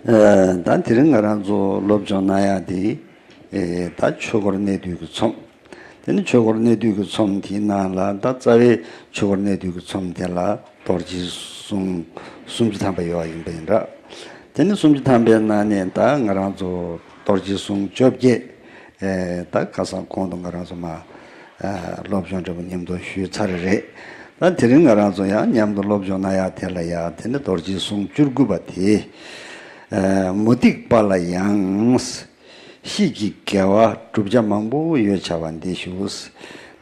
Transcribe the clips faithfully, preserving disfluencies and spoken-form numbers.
ཨ། ད་དེ་རིང་ང་རང་ཚོ་སློབ་སྦྱོང་གནང་ཡག་དེ། ཨེ། ད་ཆོས་འཁོར་གནད་བསྡུས་ཀྱི་ཚོམས། དེ་ནི་ཆོས་འཁོར་གནད་བསྡུས་ཀྱི་ཚོམས་དེའི་ནང་ལ་ད་རྩ་བའི་ཆོས་འཁོར་གནད་བསྡུས་ཀྱི་ཚོམས་དེ་ལ་རྡོ་རྗེའི་གསུང་སུམ་ཅུ་ཐམ་པ་ཡོད་པ་ཡིན་པ་ཡིན་འདྲ། དེ་ནི་སུམ་ཅུ་ཐམ་པའི་ནང་ནས་ད་ང་རང་ཚོ་རྡོ་རྗེའི་གསུང་བཅོ་བརྒྱད། ཨེ། ད་ཁ་སང་གོང་དུ་ང་རང་ཚོ་མ། ཨ། སློབ་སྦྱོང་འདྲ་པོ་མཉམ་དུ་ཞུས་ཚར་རེད། ད་དེ་རིང་ང་རང་ཚོ་ཡང་མཉམ་དུ་སློབ་སྦྱོང་གནང་ཡག་དེ་ལ་ཡང་དེ་ནི་རྡོ་རྗེའི་གསུང་བཅུ་དགུ་པ་དེ། ཨ། མུ་སྟེགས་པ་ལ་ཡང་། གཤིས་ཀྱི་དགེ་བ་བསྒྲུབ་བྱ་མང་པོ་ཡོད་བྱ་བ་འདི་ཞུ།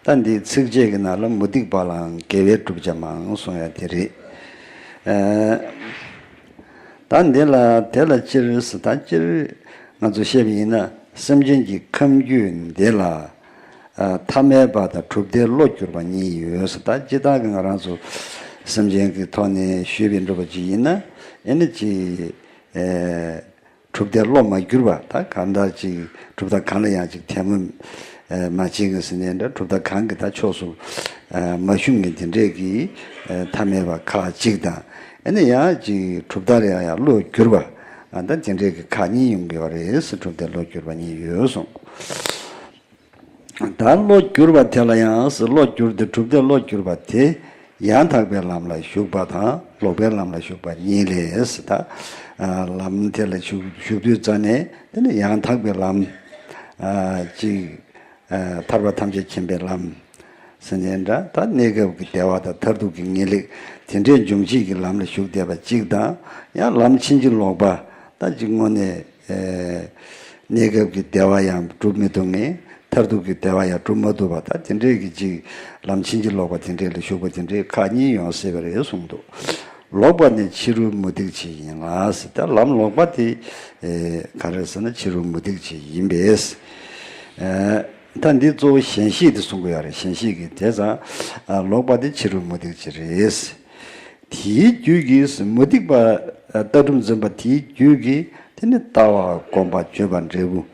ད་འདིའི་ཚིགས་བཅད་ཀྱི་ནང་ལ་མུ་སྟེགས་པ་ལའང་དགེ་བའི་བསྒྲུབ་བྱ་མང་གསུང་ཡག་དེ་རེད། ཨ། ད་འདི་ལ་དེ་ལ་སྤྱིར་ད་སྤྱིར་ང་ཚོ་བཤད་པ་ཡིན་ན་སེམས་ཅན་གྱི་ཁམས་རྒྱུད་འདི་ལ། ཨ། ཐ་མལ་པ་དང་གྲུབ་མཐའི་བློ་བསྒྱུར་བ་གཉིས་ཡོད་ཟེར། ད་སྤྱིར་བཏང་གི་ང་རང་ཚོ་སེམས་ཅན་གྱི་ཐོག་ནས་ཞུས་པའི་འགྲོ་བ་ཅིག་ཡིན་ན། ཨེ་ནི་ཅིག་ཨེ། གྲུབ་མཐའི་བློ་མ་བསྒྱུར་བ། ད་གང་ལྟར་ཅིག་གྲུབ་མཐའ་གང་ལ་ཡང་ཅིག་དད་མོས་མ་བྱེད་མཁན་ཟེར་ནའི་འདྲ། གྲུབ་མཐའ་གང་གི་ད་ཕྱོགས་སུ་མ་ཞུགས་མཁན་དེ་འདྲས་ཀྱི་ཐ་མལ་པ་ཁག་ཅིག་དང་། ཨ་ནི་ཡང་ཅིག་གྲུབ་མཐའ་ལ་ཡང་བློ་བསྒྱུར་བ། ད་དེ་འདྲས་ཀྱི་ཁག་གཉིས་ཡོང་གི་ཡོད་རེད་ཟེར། གྲུབ་མཐའི་བློ་བསྒྱུར་བ་གཉིས་ཡོད་གསུངས། ད་བློ་བསྒྱུར་བ་དེ་ལ་ཡང་ཟེར། བློ་བསྒྱུར་ཏེ་གྲུབ་མཐའི་བློ་བསྒྱུར་བ་དེ་ཡང་དག་པའི་ལམ་ལ་ཞུགས་པ་དང་ལོག་པའི་ལམ་ལ་ཞུགས་པ་གཉིས་ལས་ཟེར། ད་ལམ་དེ་ལ་ཞུགས་ཞུགས་དུས་ཙ་ནས་དེ་ནི་ཡང་དག་པའི་ལམ། ཨ། ཅིག་ཨ། ཐར་པ་ཐམས་ཅད་མཁྱེན་པའི་ལམ་ཟེར་ནའི་འདྲ། ད་གནས་སྐབས་ཀྱི་བདེ་བ་དང་མཐར་ཐུག་གི་ངེས་ལེགས་དེ་འདྲའི་འབྱུང་བྱེད་ཀྱི་ལམ་ལ་ཞུགས་བསྡད་པ་གཅིག་དང་། ཡང་ལམ་ཕྱིན་ཅི་ལོག་པ། ད་ཅིག་དངོས་གནས། ཨེ། གནས་སྐབས་ཀྱི་བདེ་བ་ཡང་སྒྲུབ་མི་ཐུབ་མཁན། མཐར་ཐུག་གི་བདེ་བ་ཡང་སྒྲུབ་མ་ཐུབ་པ། ད་དེ་འདྲའི་གི་ཅིག་ལམ་ཕྱིན་ཅི་ལོག་པ་དེ་འདྲའི་ལ་ཞུགས་པ་དེ་འདྲའི་ཁག་གཉིས་ཡོང་སྲིད་པ་རེད་གསུངས་འདུག། ལོག་པ་ནི་ཕྱི་རོལ་མུ་སྟེགས་བྱེད་ཡིན་ལ་ཟེར། ད་ལམ་ལོག་པ་དེ། ཨེ། ག་རེ་ཟེར་ན་ཕྱི་རོལ་མུ་སྟེགས་བྱེད་ཡིན་པས། ཨེ། ད་འདི་གཙོ་བོ་ཞེན་ཤེས་དེ་གསུང་གི་ཡོད་རེད། ཞེན་ཤེས་ཀྱི་དེ་ཙང་། ཨ། ལོག་པ་དེ་ཕྱི་རོལ་མུ་སྟེགས་བྱེད་རེད། དེའི་རྒྱུད་ཀྱིས་མུ་སྟེགས་པ་ལྟ་གྲུབ་འཛིན་པ་དེའི་རྒྱུད་ཀྱིས་དེ་ནི་ལྟ་བ་སྒོམ་པ་སྤྱོད་པ་འབྲས་བུ།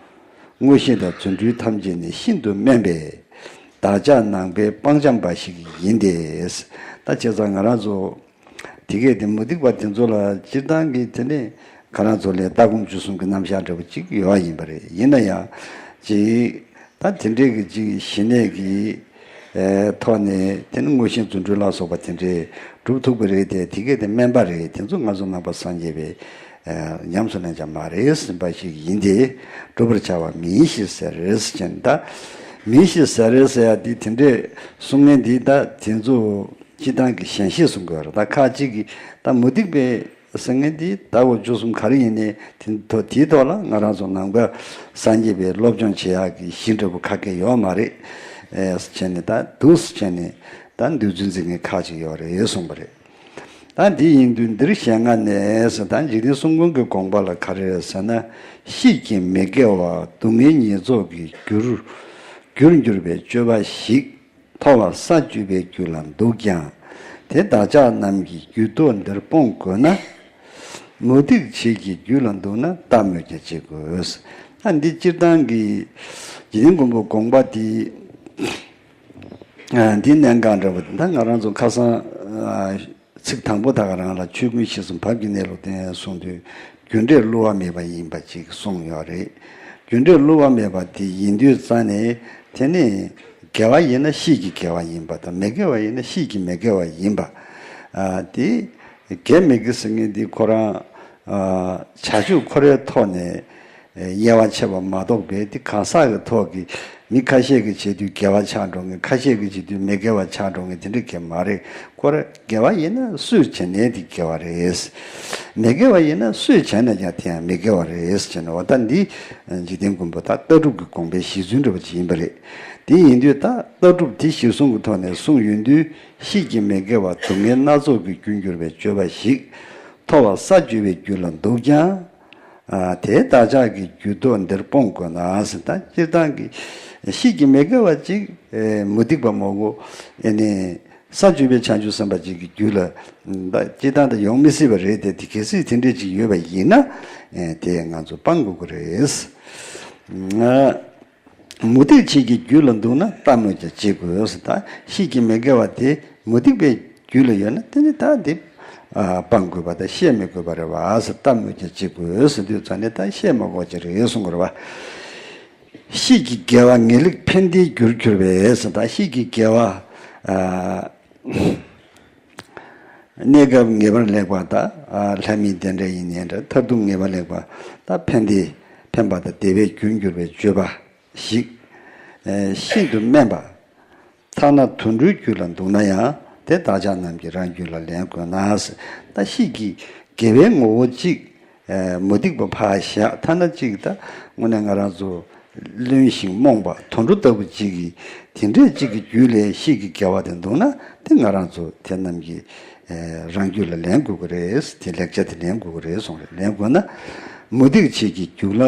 མངོན་ཤེས་དང་རྫུ་འཕྲུལ་ཐམས་ཅད་ནི་ཤིན་ཏུ་དམན་པས། བདག་ཅག་ནང་པའི་སྤང་བྱམས་པ་ཞིག་ཡིན་ཏེ། ད་བྱས་ཙང་ང་རང་ཚོ་དེ་གས་དེ་མུ་སྟེགས་པ་དེ་ཚོ་ལ་སྤྱིར་བཏང་གི་དེ་ནི་ང་རང་ཚོ་ལ་ལྟ་སྒོམ་སྤྱོད་གསུམ་གྱི་རྣམ་གཞག་འདྲ་པོ་གཅིག་ཡོད་པ་ཡིན་པ་རེད། ཡིན་ན་ཡང་ཅིག་ད་དེ་འདྲའི་གི་ཅིག་ཞི་གནས་ཀྱི། ཨེ། ཐོག་ནས་དེ་ནི་མངོན་ཤེས་རྫུ་འཕྲུལ་ལ་སོགས་པ་དེ་འདྲའི་སྒྲུབ་ཐུབ་པ་རེད་དེ། དེ་གས་དེ་དམན་པ་རེད། དེ་ཚོ་ང་ཚོ་ནང་པ་སངས་རྒྱས་པའི། ཨེ། ཉམས་སུ་ལེན་བྱ་མ་རེད་ཟེར་བ་ཞིག་ཡིན་ཏེ། བསྒྲུབ་པར་བྱ་བ་མིན་ཞེས་ཟེར་ཟེར་བྱས་ནས། ད་མིན་ཞེས་ཟེར་ཟེར་ཡ་དེ་དེ་འདྲའི་གསུང་མཁན་དེ་ད་དེ་ཚོ་སྤྱིར་བཏང་གི་ཞེན་ཤེས་གསུང་གི་ཡོད་རེད། ད་ཁ་ཅིག་གིས་ད་མུ་སྟེགས་པའི་ཟེར་མཁན་དེ་ལྟ་བ་སྤྱོད་གསུམ་ག་རེ་ཡིན་ནའི་དེ་ཐོག་དེའི་ཐོག་ལ་ང་རང་ཚོ་ནང་པ་སངས་རྒྱས་པའི་སློབ་སྦྱོང་བྱེད་ཡག་གི་གཞི་འདྲ་པོ་ག་གེ་ཡོད་མ་རེད། ཨེ། ཟེར་བྱས་ནས་ད་འདུག་ཟེར་བྱས་ནས་ད་འདོད་རྫུན་འཛིན་མཁན་ཁ་ཅིག་ཡོད་རེད་གསུངས་པ་རེད། ད་འདི་ཡིན་དུས་འདིར་ཞལ་སྔ་ནས་ཟེར། ད་འཇིག་རྟེན་གསུམ་མགོན་གྱི་དགོངས་པ་ལ་ག་རེ་རེད་ཟེར་ན། གཤིས་ཀྱི་མི་དགེ་བ་སྡུག་བསྔལ་ཉེས་ཚོགས་ཀྱི་རྒྱུར། རྒྱུར་གྱུར་པའི་སྤྱོད་པ་ཞིག །མཐོ་བ་ས་བཅུ་པའི་རྒྱུད་ལ་འདུག་ཀྱང་། དེ་བདག་ཅག་རྣམས་ཀྱི་རྒྱུད་ཐོག་འདིར་སྤོང་དགོས་ན། མུ་སྟེགས་བྱེད་ཀྱི་རྒྱུད་ལ་འདུག་ན་ལྟ་སྨོས་ཀྱང་བྱེད་དགོས། ད་འདི་སྤྱིར་བཏང་གི་འཇིག་རྟེན་མགོན་པོ་དགོངས་པ་འདི། ཨ། འདི་གནད་འགག་འདྲ་པོ་ད་ང་རང་ཚོ་ཁ་སང་། ཨ། ཚིག་དང་པོ་དག་རང་ལ་ཆོས་ཀུན་ཤེས་སམ་བབ་ཀྱི་གནས་ལུགས་བསྟན་གསུངས་དུས་རྒྱུ་འབྲས་བསླུ་བ་མེད་པ་ཡིན་པ་ཅིག་གསུངས་ཡོད་རེད། རྒྱུ་འབྲས་བསླུ་བ་མེད་པ་དེ་ཡིན་དུས་ཙ་ནས་དེ་ནི་དགེ་བ་ཡིན་ན་གཤིས་ཀྱི་དགེ་བ་ཡིན་པ་དང་། མི་དགེ་བ་ཡིན་ན་གཤིས་ཀྱི་མི་དགེ་བ་ཡིན་པ། ཨ། དེ་དགེ་མི་དགེ་ཟེར་མཁན་དེ་ཁོ་རང་། ཨ། བྱ་སྤྱོད་ཁོ་རའི་ཐོག་ནས། ཨེ། དབྱེ་བ་ཕྱེ་བ་མ་གཏོགས་པའི་དེ་གང་ཟག་གི་ཐོག་གི་མི་ཁ་ཤས་ཀྱིས་བྱེད་དུས་དགེ་བ་ཆགས་འགྲོ་མཁན། ཁ་ཤས་ཀྱིས་བྱེད་དུས་མི་དགེ་བ་ཆགས་འགྲོ་མཁན་དེ་འདྲ་གང་ཡང་མ་རེད། ཁོ་ར་དགེ་བ་ཡིན་ན་སུས་བྱས་ནའི་དེ་དགེ་བ་རེད། མི་དགེ་བ་ཡིན་ན་སུས་བྱས་ན་ཀྱང་དེ་ཡང་མི་དགེ་བ་རེད་ཟེར་ནས། འོ་ད་འདི་འཇིག་རྟེན་མགོན་པོ་ད་ལྟ་གྲུབ་ཀྱི་དགོངས་པའི་གཞི་རྩ་འདྲ་པོ་ཅིག་ཡིན་པ་རེད། དེ་ཡིན་དུས་ད་ལྟ་གྲུབ་དེ་གཞིར་བཟུང་གི་ཐོག་ནས་གསུངས་ཡོང་དུས། གཤིས་ཀྱི་མི་དགེ་བ་སྡུག་བསྔལ་སྣ་ཚོགས་ཀྱི་རྒྱུར་གྱུར་པའི་སྤྱོད་པ་ཞིག །མཐོ་བ་ས་བཅུ་པའི་རྒྱུད་ལ་འདུག་ཀྱང་། ཨ། དེ་བདག་ཅག་གི་རྒྱུད་ཐོག་འདིར་སྤོང་དགོས་ན་ཟེར། ད་སྤྱིར་བཏང་གི་གཤིས་ཀྱི་མི་དགེ་བ་ཅིག་ཨེ། མུ་སྟེགས་པ་མོ་གོ། ཨེ་ནི་ས་བཅུ་པའི་བྱང་ཆུབ་སེམས་དཔའ་ཅིག་གི་རྒྱུད་ལ་ད་སྤྱིར་བཏང་ད་ཡོང་མི་སྲིད་པ་རེད་དེ། དེ་གལ་སྲིད་དེ་འདྲས་ཅིག་ཡོད་པ་ཡིན་ན། ཨེ། དེ་ང་ཚོ་སྤང་དགོས་ཀྱི་རེད། ཨ། མུ་སྟེགས་བྱེད་ཀྱི་རྒྱུད་ལ་འདུག་ན་ལྟ་སྨོས་ཀྱང་བྱེད་དགོས་ཟེར། ད་གཤིས་ཀྱི་མི་དགེ་བ་དེ་མུ་སྟེགས་པའི་རྒྱུད་ལ་ཡོད་ན་དེ་ནི་ད་དེ་ ཨ་སྤང་དགོས་པ་དང་བཤད་མི་དགོས་པ་རེད་བ་ཟེར། ལྟ་སྨོས་ཀྱང་ཅི་དགོས་ཟེར་དུས་ཙང་ནས་ད་བཤད་མ་དགོས་ཀྱི་རེད་གསུང་གི་རེད་བ། ཤེས་ཀྱི་དགེ་བ་ངེས་ལེགས་ཕན་བདེའི་རྒྱུར་གྱུར་པས་ཟེར། ད་ཤེས་ཀྱི་དགེ་བ་ཨ་གནས་སྐབས་ངེས་པར་ལེགས་པ་དང་ཨ་ལྷ་མིའི་བདེ་འབྲས་ཡིན་ནའི་འདྲ། མཐར་ཐུག་ངེས་པར་ལེགས་པ་དང་ཕན་བདེ་ཕན་པ་དང་བདེ་བའི་རྒྱུར་གྱུར་པའི་སྤྱོད་པ་ཞིག་ཨ་ཤིན་ཏུ་དམན་པ། ཐ་ན་དུད་འགྲོའི་རྒྱུད་ལ་འདུག་ན་ཡང་དེ་བདག་ཅག་རྣམས་ཀྱིས་རང་རྒྱུད་ལ་ལེན་དགོས་ན། ད་ཤེས་ཀྱི་དགེ་བའི་ངོ་བོ་གཅིག་ཨ་མུ་སྟེགས་པ་ཕར་བཞག་ཐ་ན་གཅིག་ད་དངོས་གནས་ང་རང་ཚོ་བླུན་ཞིང་རྨོངས་པ་དུད་འགྲོ་ལྟ་བུ་གཅིག་གིས་དེ་འདྲས་གཅིག་གི་རྒྱུད་ལ་ཤེས་ཀྱི་དགེ་བ་དེ་འདུག་ན་དེ་ང་རང་ཚོ་དེ་རྣམས་ཀྱིས་ཨ་རང་རྒྱུད་ལ་ལེན་དགོས་ཀྱི་རེད། དེ་ལེགས་ཆ་དེ་ལེན་དགོས་ཀྱི་རེད་གསུངས་རེད། ལེན་དགོས་ན་མུ་སྟེགས་བྱེད་ཀྱི་རྒྱུད་ལ་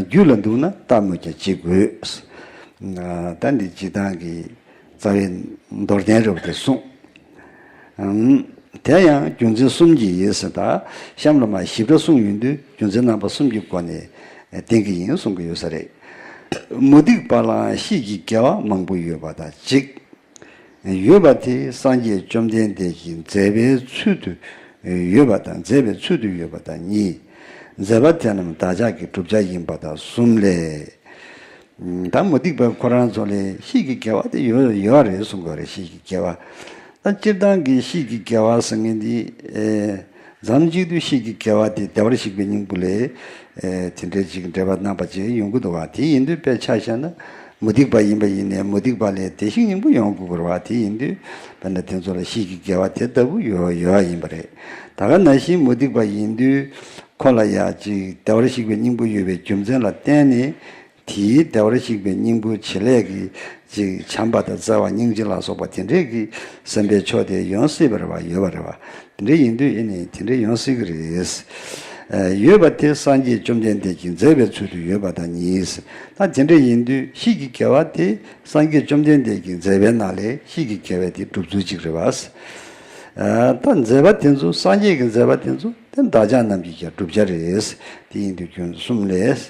རྒྱུད་ལ་འདུག་ན་ལྟ་སྨོས་ཀྱང་ཅི་དགོས། ད་འདི་སྤྱིར་བཏང་གི་རྩ་བའི་མདོར་བསྟན་རེད་པ་དེ་གསུངས། ཨང་། དེ་ཡང་རྒྱུ་མཚན་གསུམ་གྱིས་ཟེར། ད་གཤམ་ལ་མར་ཞིབ་ཕྲ་གསུངས་ཡོང་དུས་རྒྱུ་མཚན་རྣམ་པ་གསུམ་གྱི་སྒོ་ནས་བསྟན་གྱི་ཡིན་གསུང་གི་ཡོད་ས་རེད། མུ་སྟེགས་པ་ལའང་ཤེས་ཀྱི་དགེ་བ་མང་པོ་ཡོད་པ་དང་གཅིག་ཡོད་པ་དེ་སངས་རྒྱས་བཅོམ་ལྡན་འདས་ཀྱིས་མཛད་པའི་ཚུལ་དུ་ཡོད་པ་དང་། མཛད་པའི་ཚུལ་དུ་ཡོད་པ་དང་གཉིས། མཛད་པ་དེ་རྣམས་བདག་ཅག་གི་བསྒྲུབ་བྱ་ཡིན་པ་དང་གསུམ་ལས། ད་མུ་སྟེགས་པ་ཁོ་རང་ཚོ་ལ་ཤེས་ཀྱི་དགེ་བ་དེ་ཡོད་ཡོད་རེད་གསུང་གི་རེད། ཤེས་ཀྱི་དགེ་བ། ད་སྤྱིར་བཏང་གི་ཤེས་ཀྱི་དགེ་བ་ཟེར་མཁན་འདི་ཨེ་མཚམས་གཅིག་ཏུ་ཤེས་ཀྱི་དགེ་བ་དེ་བདེ་བར་གཤེགས་པའི་སྙིང་པོ་ལས་ཨེ་དེ་འདྲའི་ཅིག་འགྲེལ་པ་གནང་བ་ཅིག་ཡོང་གི་འདུག་བ། དེ་ཡིན་དུས་དཔེ་ཆ་བཞག་ན་མུ་སྟེགས་པ་ཡིན་པ་ཡིན་ནའི་མུ་སྟེགས་པ་ལས་བདེ་གཤེགས་སྙིང་པོ་ཡོང་དགོས་ཀྱི་རེད་བ། དེ་ཡིན་དུས་དཔེར་ན་དེ་ཚོ་ལ་ཤེས་ཀྱི་དགེ་བ་དེ་ལྟ་བུ་ཡོད་ཡོད་ཡིན་པ་རེད། ད་ག་ནང་བཞིན་མུ་སྟེགས་པ་ཡིན་དུས་ཁོ་ལ་ཡ་ཅིག་བདེ་བར་གཤེགས་པའི་སྙིང་པོ་ཡོད་པའི་རྒྱུ་མཚན་ལ་བརྟེན་ནས། དེའི་བདེ་བར་གཤེགས་པའི་སྙིང་པོའི་བྱེད་ལས་ཀྱི་ཅིག་བྱམས་པ་དང་བརྩེ་བ་སྙིང་རྗེ་ལ་སོགས་པ་དེ་འདྲས་ཀྱི་སེམས་པའི་ཕྱོགས་དེ་ཡོང་སྲིད་པ་རེད་བ། ཡོད་པ་རེད་བ། དེ་འདྲས་ཡིན་དུས་ཨེ་ནི་དེ་འདྲས་ཡོང་སྲིད་ཀྱི་རེད། ཨ་ཡོད་པ་དེ་སངས་རྒྱས་བཅོམ་ལྡན་འདས་ཀྱིས་མཛད་པའི་ཚུལ་དུ་ཡོད་པ་དང་གཉིས། ད་དེ་འདྲས་ཡིན་དུས་ཤེས་ཀྱི་དགེ་བ་དེ་སངས་རྒྱས་བཅོམ་ལྡན་འདས་ཀྱིས་མཛད་པའི་ནང་ལས་ཤེས་ཀྱི་དགེ་བ་དེ་སྒྲུབ་ཚུལ་གཅིག་རེད་བ། ཨ་ད་མཛད་པ་དེ་ཚོ་སངས་རྒྱས་ཀྱིས་མཛད་པ་དེ་ཚོ་དེ་བདག་ཅག་རྣམས་ཀྱི་ཀྱང་བསྒྲུབ་བྱ་རེད། དེ་ཡིན་དུས་རྒྱུ་གསུམ་ལས།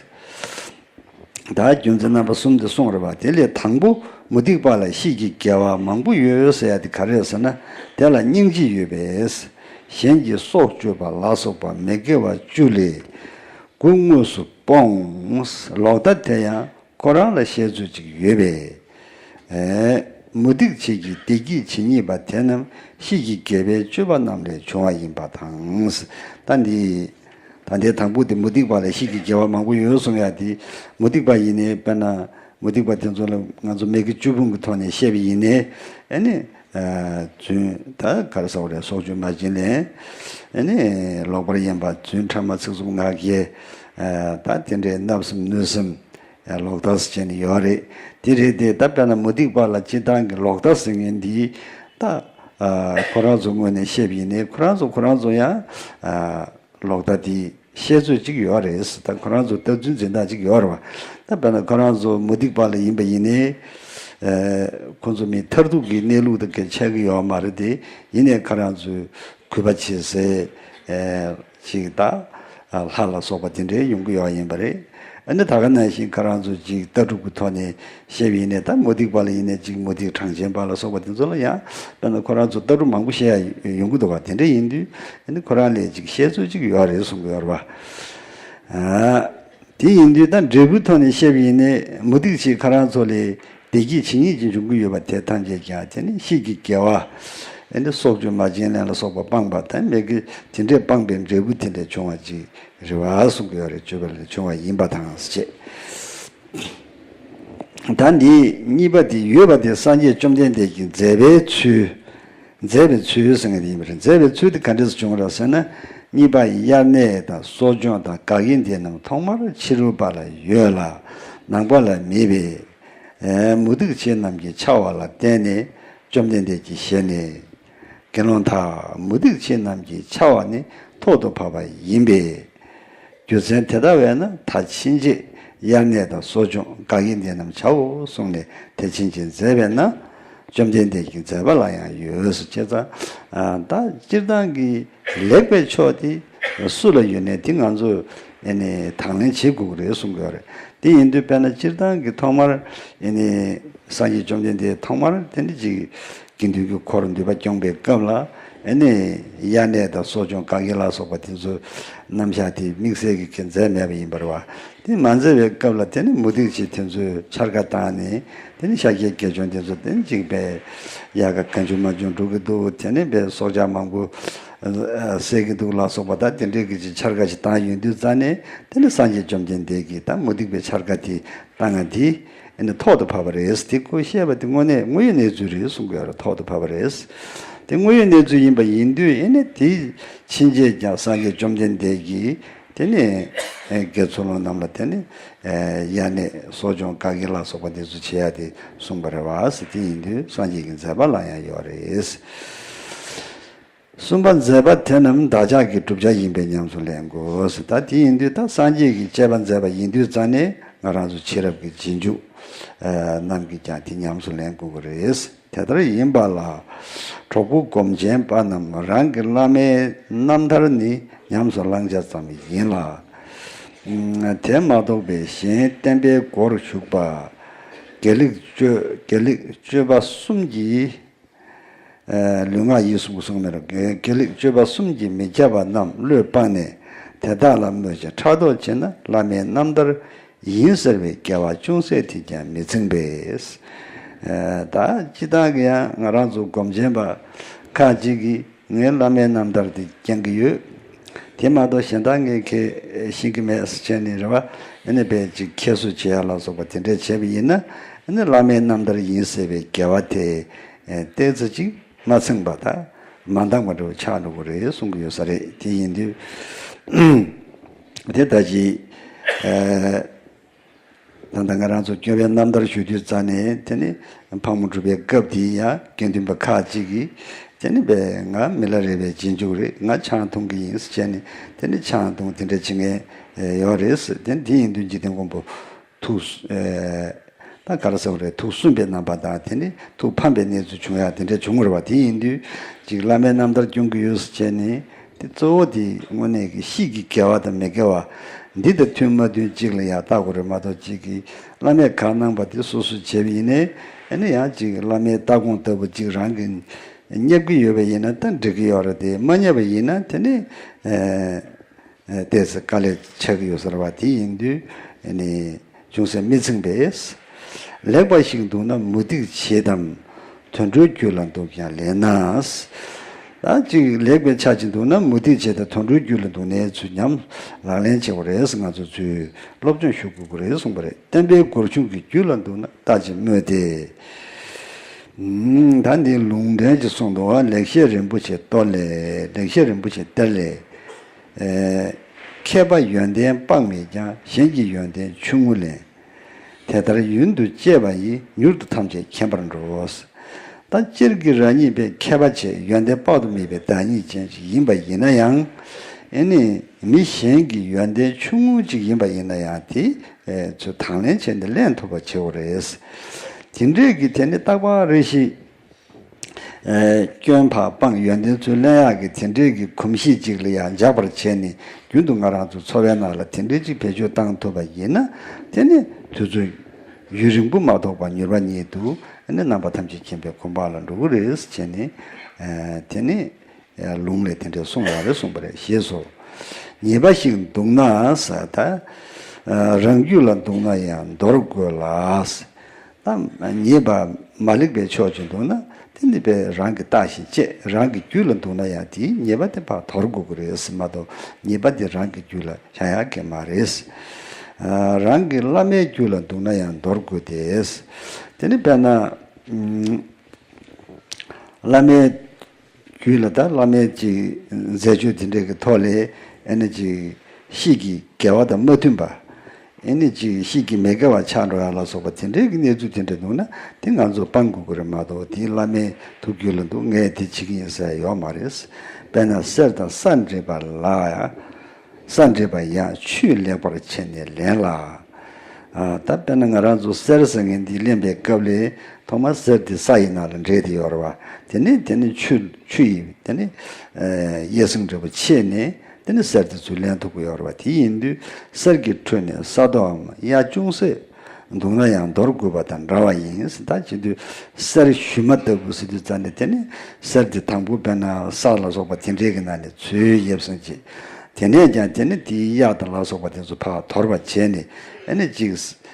ད་རྒྱུ་མཚན་རྣམ་པ་གསུམ་དེ་གསུངས་རེད་བ། དེ་ལས་དང་པོ་མུ་སྟེགས་པ་ལ་ཤེས་ཀྱི་དགེ་བ་མང་པོ་ཡོད་ཟེར་ཡ་དེ་ག་རེ་རེད་ཟེར་ན། དེ་ལ་སྙིང་རྗེ་ཡོད་པས། གཞན་གྱི་སྲོག་གཅོད་པ་ལ་སོགས་པ་མི་དགེ་བ་བཅུ་ལས་དགུ་དངོས་སུ་སྤོང་། ལོག་ལྟ་དེ་ཡང་ཁོ་རང་ལ་བཤད་ཚུལ་ཅིག་ཡོད་པས། ཨེ་མུ་སྟེགས་བྱེད་ཀྱི་བདེ་སྐྱིད་ཇི་སྙེད་པ་དེ་རྣམས་ཤེས་ཀྱི་དགེ་བའི་སྤྱོད་པ་རྣམས་ལས་བྱུང་བ་ཡིན་པ་དང་། ད་འདི། ད་ལྟའི་དང་པོ་དེ་མུ་སྟེགས་པ་ལ་ཤེས་ཀྱི་དགེ་བ་མང་པོ་ཡོད་གསུང་ཡ་དེ། མུ་སྟེགས་པ་ཡིན་ནའི་དཔེར་ན་མུ་སྟེགས་པ་དེ་ཚོ་ལ་ང་ཚོ་མི་དགེ་བཅུ་སྤོང་གི་ཐོག་ནས་བཤད་པ་ཡིན་ནའི་ཨ་ནི་རྫུན་ད་ག་རེ་ཟེར་དགོས་རེད། སྲོག་གཅོད་མ་བྱིན་ལེན། ཨ་ནི་ལོག་པར་གཡེམ་པ། རྫུན་ཕྲ་མ་ཚིག་རྩུབ་ངག་འཁྱལ། ད་དེ་འདྲའི་བརྣབ་སེམས་གནོད་སེམས། ལོག་ལྟ་ཟེར་བྱས་ནས་ཡོད་རེད། དེ་རེད་དེ། ད་དཔེར་ན་མུ་སྟེགས་པ་ལ་སྤྱིར་བཏང་གི་ལོག་ལྟ་ཟེར་མཁན་འདི་ད་ཁོ་རང་ཚོ་ངོས་ནས་བཤད་པ་ཡིན་ནའི་ཁོ་རང་ཚོ་ཁོ་རང་ཚོ་ཡང་ལོག་ལྟ་དེ་བཤད་ཚོད་ཅིག་ཡོད་རེད། ད་ཁོ་རང་ཚོ་ལྟ་ཚུལ་འཛིན་སྟངས་ཅིག་ཡོད་རེད་བ། ད་དཔེར་ན་ཁོ་རང་ཚོ་མུ་སྟེགས་པ་ལ་ཡིན་པ་ཡིན་ནའི་ཁོ་ཚོ་མི་མཐར་ཐུག་གི་གནས་ལུགས་དང་གལ་ཆགས་ཀྱི་ཡོད་མ་རེད་དེ། ཡིན་ནའི་ཁོ་རང་ཚོས་གུས་པ་བྱེད་སའི་ཅིག་ད་ལྷ་ལ་སོགས་པ་དེ་འདྲའི་ཡོང་གི་ཡོད་ཡིན་པ་རེད། ཨ་ནི་ད་ག་ནང་བཞིན་ཁོ་རང་ཚོ་ཅིག་ལྟ་གྲུབ་ཀྱི་ཐོག་ནས་བཤད་པ་ཡིན་ནའི། ད་མུ་སྟེགས་པ་ལ་ཡིན་ནའི་ཅིག་མུ་སྟེགས་གྲངས་ཅན་པ་ལ་སོགས་པ་དེ་ཚོ་ལ་ཡང་དཔེར་ན་ཁོ་རང་ཚོ་ལྟ་གྲུབ་མང་པོ་བཤད་ཡ་ཡོང་གི་འདུག་ག་དེ་འདྲ་ཡིན་དུས་ཨ་ནི་ཁོ་རང་ལས་ཅིག་བཤད་ཚོད་ཅིག་ཡོད་རེད་གསུང་གི་ཡོད་རེད་བ། ཨ། དེ་ཡིན་དུས་ད་འབྲས་བུའི་ཐོག་ནས་བཤད་པ་ཡིན་ནའི་མུ་སྟེགས་བྱེད་ཁོ་རང་ཚོ་ལས་བདེ་སྐྱིད་ཇི་སྙེད་ཅིག་འབྱུང་གི་ཡོད་པ་དེ་ཐམས་ཅད་ཀྱང་དེ་ནི་ཤེས་ཀྱི་དགེ་བ། ཨ་ནི་སྲོག་གཅོད་མ་བྱིན་ལེན་ལ་སོགས་པ་སྤངས་པ་དང་མི་དགེ་དེ་འདྲས་སྤངས་པའི་འབྲས་བུ་དེ་འདྲས་བྱུང་བ་ཅིག་རེད་བ་གསུང་གི་ཡོད་རེད། སྤྱོད་པ་ལས་བྱུང་བ་ཡིན་པ་དང་ཞེས། ད་འདི་གཉིས་པ་དེ་ཡོད་པ་དེ་སངས་རྒྱས་བཅོམ་ལྡན་འདས་ཀྱིས་མཛད་པའི་ཚུལ། མཛད་པའི་ཚུལ་ཟེར་མཁན་དེ་ཡིན་པ་རེད། མཛད་པའི་ཚུལ་དེ་ག་འདྲས་སེ་བྱུང་བ་རེད་ཟེར་ན། གཉིས་པ་དབྱར་གནས་དང་གསོ་སྦྱོང་དང་དགག་དབྱེ་འདི་རྣམས་ཐོག་མར་ཕྱི་རོལ་པ་ལ་ཡོད་ལ་ནང་པ་ལ་མེད་པས། ཨེ་མུ་སྟེགས་བྱེད་རྣམས་ཀྱི་འཆལ་བ་ལ་བརྟེན་ནས་བཅོམ་ལྡན་འདས་ཀྱི་ཞལ་ནས། དགེ་སློང་དག་མུ་སྟེགས་བྱེད་རྣམས་ཀྱི་འཆལ་བ་ནི་ཐོག་ཏུ་བབ་པ་ཡིན་པས། རྒྱུ་མཚན་དེ་ལྟ་བས་ན་ད་ཕྱིན་ཆད་དབྱར་གནས་དང་གསོ་སྦྱོང་དགག་དབྱེ་འདི་རྣམས་བྱའོ་གསུངས་ནས་དེ་ཕྱིན་ཆད་མཛད་པས་ན། བཅོམ་ལྡན་འདས་ཀྱི་མཛད་པ་ལ་ཡང་ཡོད་ཟེར། བྱས་ཙང་ད་སྤྱིར་བཏང་གི་ལེགས་པའི་ཕྱོགས་དེ་སུ་ལ་ཡོད་ནའི་དེ་ང་ཚོས་ཨེ་ནི་དང་ལེན་བྱེད་དགོས་ཀྱི་རེད་གསུང་གི་ཡོད་རེད། དེ་ཡིན་དུས་དཔེར་ན་སྤྱིར་བཏང་གི་ཐོག་མར་ཨེ་ནི་སངས་རྒྱས་བཅོམ་ལྡན་འདས་ཐོག་མར་དེ་འདྲ་ཅིག་དགེ་འདུན་གྱི་འཁོར་འདུས་པ་སྐྱོང་པའི་སྐབས་ལ་ ཨེ་ནི་དབྱར་གནས་དང་གསོ་སྦྱོང་དགེ་བསྐོས་ལ་སོགས་པ་དེ་ཚོ་རྣམ་གཞག་དེ་དམིགས་བསལ་གྱི་མཛད་མེད་པ་ཡིན་པ་རེད་བ། དེ་མ་མཛད་པའི་སྐབས་ལ་དེ་ནི་མུ་སྟེགས་བྱེད་དེ་ཚོས་འཕྱར་ཀ་བཏང་ནས་དེ་ནི་ཤཱཀྱའི་དགེ་སྦྱོང་དེ་ཚོ་དེ་ནི་གཅིག་པས་དབྱར་ཁ་གང་བྱུང་མང་བྱུང་འགྲོ་གི་འདུག་དེ་ནི་པས་སྲོག་ཆགས་མང་པོ་བསད་ཀྱི་འདུག་ལ་སོགས་པ་ད་དེ་འདྲའི་གི་ཅིག་འཕྱར་ཀ་ཞིག་བཏང་ཡོང་དུས་ཙ་ནས་དེ་ནི་སངས་རྒྱས་བཅོམ་ལྡན་འདས་ཀྱིས་ད་མུ་སྟེགས་པའི་འཕྱར་ཀ་དེ་བཏང་ང་དེ་ཨེ་ནི་ཐོག་ཏུ་བབས་པ་རེད། དེ་ཁོས་བཤད་པ་དེ་དངོས་གནས་དངོས་ཡོད་གནས་ཚུལ་རེད་གསུང་གི་ཡོད་རེད། ཐོག་ཏུ་བབས་པ་རེད། དེ་དངོས་ཡོད་གནས་ཚུལ་ཡིན་པ་ཡིན་དུས་ཨེ་ནི་དེ་ཕྱིན་ཆད་ཀྱང་སངས་རྒྱས་བཅོམ་ལྡན་འདས་ཀྱིས་དེ་ནི་ཨེ་དགེ་ཚུལ་སློང་རྣམས་ལ་དེ་ནི་ཨེ་དབྱར་གནས་གསོ་སྦྱོང་དགེ་བསྐོས་ལ་སོགས་པ་འདི་ཚོ་བྱེད་ཡ་དེ་གསུངས་པ་རེད་བ། དེ་ཡིན་དུས་སངས་རྒྱས་ཀྱི་མཛད་པ་ལ་ཡང་ཡོད་རེད། གསུམ་པ། མཛད་པ་དེ་རྣམས་བདག་ཅག་གི་བསྒྲུབ་བྱ་ཡིན་པས་ཉམས་སུ་ལེན་དགོས། ད་དེ་ཡིན་དུས་ད་སངས་རྒྱས་ཀྱིས་བཅས་པ་མཛད་པ་ཡིན་དུས་ཙ་ནས་ང་རང་ཚོ་ཕྱི་རབས་ཀྱི་རྗེས་འཇུག་རྣམས་ཀྱིས་ཀྱང་དེ་ཉམས་སུ་ལེན་དགོས་ཀྱི་རེད། དེ་ལྟར་ཡིན་པ་ལ་གྲོགས་པོ་སྒོམ་ཆེན་པ་རྣམས་རང་གི་བླ་མའི་རྣམ་ཐར་ནི་ཉམས་སུ་བླང་བྱ་ཙམ་ཡིན་ལ། དེ་མ་གཏོགས་པའི་གཞན་བསྟན་པའི་སྒོར་ཞུགས་པ། དགེ་ལེགས་སྤྱོད་དགེ་ལེགས་སྤྱོད་པ་གསུམ་གྱིས། ལུས་ངག་ཡིད་གསུམ་གྱི་གསུང་མེད་རུང་། དགེ་ལེགས་སྤྱོད་པ་གསུམ་གྱིས་མི་ཁྱབ་པ་རྣམས་བློས་སྤངས་ནས་དེ་དག་ལ་སྨོད་ཅིང་ཕྲག་དོག་བྱེད་ན་བླ་མའི་རྣམ་ཐར་ཡིན་ཟེར་བའི་སྐྱེ་བ་ཅུང་ཟད་དེས་ཀྱང་མི་ཚིམ་པས། ད་སྤྱིར་བཏང་གི་ཡང་ང་རང་ཚོ་སྒོམ་ཆེན་པ་ཁག་ཅིག་གིས་ངའི་བླ་མའི་རྣམ་ཐར་དེ་སྐྱོང་གི་ཡོད། དེ་མ་གཏོགས་གཞན་དག་ངས་ཁས་ཤེས་ཀྱི་མེད་ཟེར་བྱས་ནས་རེད་བ། ཨ་ནི་དཔེ་ཅིག་ཁྱད་གསོད་བྱེད་ཡ་ལ་སོགས་པ་དེ་འདྲས་བྱས་པ་ཡིན་ན་ཨ་ནི་བླ་མའི་རྣམ་ཐར་ཡིན་ཟེར་བའི་དགེ་བ་དེ་ཏོག་ཙམ་ཅིག་མ་ཚིམ་པ་དང་མ་འདང་བ་འདྲ་བོ་ཆགས་འགྲོ་གི་རེད་གསུང་གི་ཡོད་ས་རེད། དེ་ཡིན་དུས་དེ་ལྟ་ཅི། ད་ལྟ་ང་རང་ཚོ་སྐྱོབ་པའི་རྣམ་ཐར་ཞུ་དུས་ཙ་ནས་དེ་ནི་ཕག་མོ་གྲུ་པའི་སྐབས་དེའི་ཡང་དགེ་འདུན་པ་ཁག་ཅིག་གིས་དེ་ནི་བས་ང་མི་ལ་རས་པའི་རྗེས་འཇུག་རེད། ང་ཆང་འཐུང་གི་ཡིན་ཟེར་བྱས་ནས་དེ་ནི་ཆང་འཐུང་དེ་འདྲ་བྱེད་མཁན་ཡོད་རེད་ཟེར། དེ་དེ་ཡིན་དུས་འཇིག་རྟེན་མགོན་པོ་ཐུགས་ད་ག་རེ་ཟེར་བ་རེད། ཐུགས་སུན་པའི་རྣམ་པ་དང་དེ་ནི་ཐུགས་ཕམ་པའི་གནས་ཚུལ་བྱུང་ཡ་དེ་འདྲ་བྱུང་བ་རེད་བ། དེ་ཡིན་དུས་ཅིག་བླ་མའི་རྣམ་ཐར་སྐྱོང་གི་ཡོད་ཟེར་བྱས་ནས། དེ་གཙོ་བོ་དེ་དངོས་གནས་ཀྱི་གཤིས་ཀྱི་དགེ་བ་དང་མི་དགེ་བ་འདི་དང་མཐུན་མ་མཐུན་གཅིག་ལ་ཡང་བལྟ་དགོས་རེད་མ་གཏོགས། གཅིག་གིས་བླ་མས་གང་གནང་པ་དེ་སོ་སོས་བྱས་པ་ཡིན་ནའི་ཨ་ནི་ཡང་གཅིག་བླ་མའི་ལྟ་དགོངས་ལྟ་བུ་གཅིག་རང་གིས་བསྙབ་ཀྱི་ཡོད་པ་ཡིན་ན་ད་འགྲིག་གི་ཡོད་རེད་དེ། མ་བསྙབ་པ་ཡིན་ན་དེ་ནི་ཨེ་ཏོག་ཙམ་དཀའ་ལས་ཆགས་ཀྱི་ཡོད་ས་རེད་བ། དེ་ཡིན་དུས་ཨ་ནི་ཅུང་ཟད་མི་ཚིམ་པས། ལེགས་པ་ཞིག་འདུག་ན་མུ་སྟེགས་བྱེད་དམ། དུད་འགྲོའི་རྒྱུད་ལ་འདུག་ཀྱང་ལེན་ན། ད་ཅིག་ལེགས་པའི་ཆ་ཅིག་འདུག་ན་མུ་སྟེགས་བྱེད་དང་དུད་འགྲོའི་རྒྱུད་ལ་འདུག་ནའི་ཚུལ་ཉམས་ལག་ལེན་བྱེད་དགོས་རེད། ང་ཚོ་ཚུར་སློབ་སྦྱོང་ཞུ་དགོས་ཀྱི་རེད་གསུངས་པ་རེད། བསྟན་པའི་སྒོར་ཆུང་གི་རྒྱུད་ལ་འདུག་ན་ལྟ་ཅི་སྨོས་ཏེ། ད་འདི་ལུང་འདྲེན་གྱི་གསུང་དུ་བ་ལེགས་བཤད་རིན་པོ་ཆེ་གཏོར་ལས། ལེགས་བཤད་རིན་པོ་ཆེ་གཏེར་ལས། མཁས་པ་ཡོན་ཏན་དཔག་མེད་ཀྱང་། གཞན་གྱི་ཡོན་ཏན་ཆུང་ངུ་ལེན། དེ་ལྟར་ཡུན་དུ་སྤྱད་པ་ཡིས། མྱུར་དུ་ཐམས་ཅད་མཁྱེན་པར་འགྲོ། ད་སྤྱིར་གྱི་རང་ཉིད་པའི་མཁས་པ་ཆེ་ཡོན་ཏན་དཔག་ཏུ་མེད་པའི་བདག་ཉིད་ཅན་ཞིག་ཡིན་པ་ཡིན་ན་ཡང་། ཨེ་ནི་མི་གཞན་གྱི་ཡོན་ཏན་ཆུང་ངུ་ཅིག་ཡིན་པ་ཡིན་ན་ཡང་དེ་ཚོ་དང་ལེན་བྱས་ནས་ལེན་ཐུབ་པ་བྱེད་དགོས་རེད། དེ་འདྲས་ཀྱི་དེ་ནི་རྟག་པ་རེ་ཞིག་སྐྱོན་ཕར་སྤངས་ཡོན་ཏན་ཚུར་ལེན་ཡག་གི་དེ་འདྲའི་གི་གོམས་གཤིས་ཅིག་ལ་ཡང་འཇགས་པར་བྱས་ནས་རྒྱུན་དུ་ང་རང་ཚོ་འཚོ་བའི་ནང་ལ་དེ་འདྲའི་ཅིག་བེད་སྤྱོད་བཏང་ཐུབ་པ་ཡིན་ན་དེ་ནི་དུས་ཚོད་ཡུན་རིང་པོ་མ་ཐོགས་པར་མྱུར་བ་ཉིད་དུ་ནི་རྣམ་པ་ཐམས་ཅད་མཁྱེན་པའི་གོ་འཕང་ལ་འགྲོ་གི་རེད་ཟེར་བྱས་ནས་དེ་ནི་ལུང་ལས་དེ་འདྲའི་གསུངས་ཡོད་རེད་གསུངས་པ་རེད། ཞེས་སོ། ཉེས་པ་ཞིག་འདུག་ན་ཟེར། ད་རང་རྒྱུད་ལ་འདུག་ན་ཡང་འདོར་དགོས་ལ། ད་ཉེས་པ་མ་ལེགས་པའི་ཕྱོགས་ཅིག་འདུག་ན་དེ་ནི་དཔེ་རང་གིས་བརྟག་ཞིང་དཔྱད། རང་གི་རྒྱུད་ལ་འདུག་ན་ཡང་དེའི་ཉེས་པ་དེ་ཕར་དོར་དགོས་ཀྱི་རེད་མ་གཏོགས་ཉེས་པ་དེ་རང་གི་རྒྱུད་ལ་བཞག་ཡག་གི་མ་རེད། རང་གི་བླ་མའི་རྒྱུད་ལ་འདུག་ན་ཡང་འདོར་དགོས་ཏེ། དེ་ནི་དཔེར་ན་བླ་མའི་རྒྱུད་ལ་ད་བླ་མའི་ཅིག་མཛད་སྤྱོད་དེ་འདྲའི་གི་ཐོག་ལས་ཨེ་ནི་ཅིག་གཤིས་ཀྱི་དགེ་བ་དང་མ་མཐུན་པ། ཨེ་ནི་ཅིག་གཤིས་ཀྱི་མི་དགེ་བ་ཆགས་འགྲོ་ཡ་ལ་སོགས་པ་དེ་འདྲའི་གི་གནས་ཚུལ་དེ་འདྲ་འདུག་ན་དེ་ང་ཚོ་སྤང་དགོས་ཀྱི་རེད་མ་གཏོགས་དེ་བླ་མའི་ཐུགས་རྒྱུད་ལ་འདུག་ངས་དེ་བྱེད་ཀྱི་ཡིན་ཟེར་ཡོད་མ་རེད། དཔེར་ན་གསེར་དང་ས་འདྲེས་པ་ལ་ཡང་། ས་འདྲེས་པ་ཡང་ཆུས་ལེགས་པར་ཕྱེ་ནས་ལེན་ལ། ཨ། ད་དཔེར་ན་ང་རང་ཚོ་གསེར་ཟེར་མཁན་འདི་ལེན་པའི་སྐབས་ལས་ཐོག་མར་གསེར་དེ་ས་ཡི་ནང་ལ་འདྲེས་ཏེ་ཡོད་རེད་བ། དེ་ནས་དེ་ནས་ཆུ་ཆུ་ཡིས་དེ་ནས་ཨ་གཡས་ཟུང་འདྲ་པོ་ཕྱེ་ནས་དེ་ནས་གསེར་དེ་ཚུར་ལེན་ཐུབ་ཀྱི་ཡོད་རེད་བ། དེ་ཡིན་དུས་གསེར་གྱི་ཁྲོད་ནས་ས་རྡོའམ་གཡའ་ཅུང་ཟད་ འདུག་ན་ཡང་འདོར་དགོས་པ་དང་འདྲ་བ་ཡིན། ད་བྱེད་དུས་གསེར་ཞུན་མ་ལྟ་བུ་ཟེར་དུས་ཙམ་ནས་དེ་ནི་གསེར་དེ་དང་པོ་དཔེར་ན་ས་ལ་སོགས་པ་དེ་འདྲའི་གི་ནང་ནས་འཚོལ་ཡས་སོང་ཅིག་དེ་ནས་ཀྱང་དེ་ནི་དེའི་གཡག་དང་ལ་སོགས་པ་དེ་ཚོ་ཕར་དོར་བ་བྱས་ནས་ཨ་ནི་ཅིག་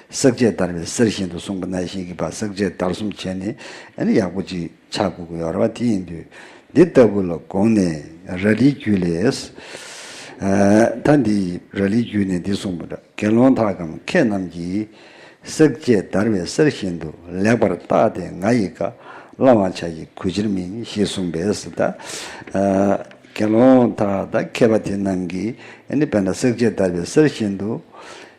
བསྲེག་བཅད་བརྡར་བའི་གསེར་བཞིན་དུ་གསུངས་པ་ནང་བཞིན་གྱི་ཕར་བསྲེག་བཅད་བརྡར་གསུམ་བྱས་ནས་ཨ་ནི་ཡག་པོ་ཅིག་ཆགས་དགོས་ཀྱི་ཡོད་རེད་བ། དེ་ཡིན་དུས་འདི་ལྟ་བུ་ལ་དགོངས་ནས་ར་ལིའི་རྒྱུད་ལས། ཨ་ད་འདི་ར་ལིའི་རྒྱུད་ནས་འདི་གསུངས་པ་འདྲ། དགེ་སློང་དག་གམ་མཁས་རྣམས་ཀྱིས། བསྲེག་བཅད་བརྡར་བའི་གསེར་བཞིན་དུ། ལེགས་པར་བརྟགས་ཏེ་ང་ཡི་བཀའ། བླང་བར་བྱ་ཡི་གུས་ཕྱིར་མིན། ཞེས་གསུངས་པས་ད། ཨ་དགེ་སློང་དག་ད་མཁས་པ་དེ་རྣམས་ཀྱིས་ཨ་ནི་དཔེར་ན་བསྲེག་བཅད་བརྡར་བའི་གསེར་བཞིན་དུ།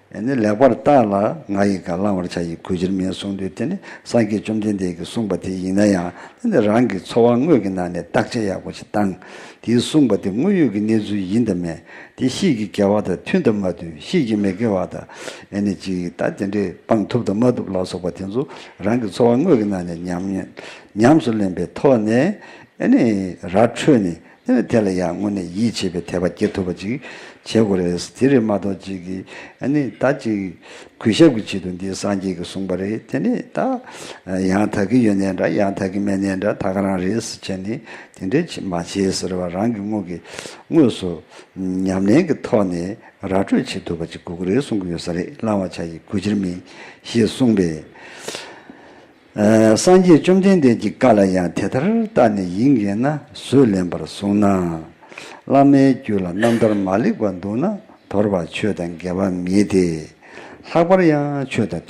ཨ་ནི་ལེགས་པར་བརྟགས་ལ་ང་ཡི་བཀའ། བླང་བར་བྱ་ཡི་གུས་ཕྱིར་མིན་གསུངས་དུས་དེ་ནི་སངས་རྒྱས་བཅོམ་ལྡན་འདས་ཀྱིས་གསུངས་པ་དེ་ཡིན་ན་ཡང་དེ་ནི་རང་གི་འཚོ་བ་དངོས་ཀྱི་ནང་ནས་བརྟག་དཔྱད་ཡག་པོ་ཞིག་བཏང་། དེས་གསུངས་པ་དེ་དངོས་ཡོད་ཀྱི་གནས་ཚུལ་ཡིན་དང་མེད། དེ་ཤེས་ཀྱི་དགེ་བ་དང་མཐུན་དང་མ་མཐུན། ཤེས་ཀྱི་མི་དགེ་བ་དང་ཨ་ནི་ཅིག་ད་དེ་འདྲའི་སྤང་ཐུབ་དང་མ་ཐུབ་ལ་སོགས་པ་དེ་ཚོ་རང་གི་འཚོ་བ་དངོས་ཀྱི་ནང་ནས་ཉམས་ཉམས་སུ་ལེན་པའི་ཐོག་ནས་ཨ་ནི་ར་འཕྲོད་ནས་ཨ་ནི་དེ་ལ་ཡང་དངོས་གནས་ཡིད་ཆེས་པའི་དད་པ་སྐྱེ་ཐུབ་པ་ཅིག་བྱེད་དགོས་རེད། དེ་རེད་མ་གཏོགས་ཅིག་གིས་ཨ་ནི་ད་ཅིག་གུས་ཞབས་ཀྱི་ཆེད་དུ་འདི་སངས་རྒྱས་ཀྱིས་གསུངས་པ་རེད། དེ་ནི་ད་ཡང་དག་གི་ཡོད་ནའི་འདྲ། ཡང་དག་གི་མེད་ནའི་འདྲ། ད་ག་རང་རེད་ཟེར་བྱས་ནས་དེ་འདྲའི་ཅིག་མ་བྱེད་ཟེར་བ། རང་གི་དངོས་ཀྱི་དངོས་སུ་ཉམས་ལེན་གྱི་ཐོག་ནས་ར་སྤྲོད་བྱེད་ཐུབ་པ་ཅིག་དགོས་ཀྱི་རེད་གསུང་གི་ཡོད་ས་རེད། བླང་བར་བྱ་ཡི་གུས་ཕྱིར་མིན། ཞེས་གསུངས་པས། ཨ་སངས་རྒྱས་བཅོམ་ལྡན་འདས་ཀྱི་བཀའ་ལ་ཡང་དེ་ལྟར་བརྟགས་ནས་ཡིན་དགོས་ན་བཟོད་ལེན་པར་གསུངས་ན། བླ་མའི་རྒྱུད་ལ་རྣམ་ཐར་མ་ལེགས་པ་འདུག་ན་དོར་བ་ཆོས་དང་འགལ་བ་མེད་དེ། ལྷག་པར་ཡང་ཆོས་དང་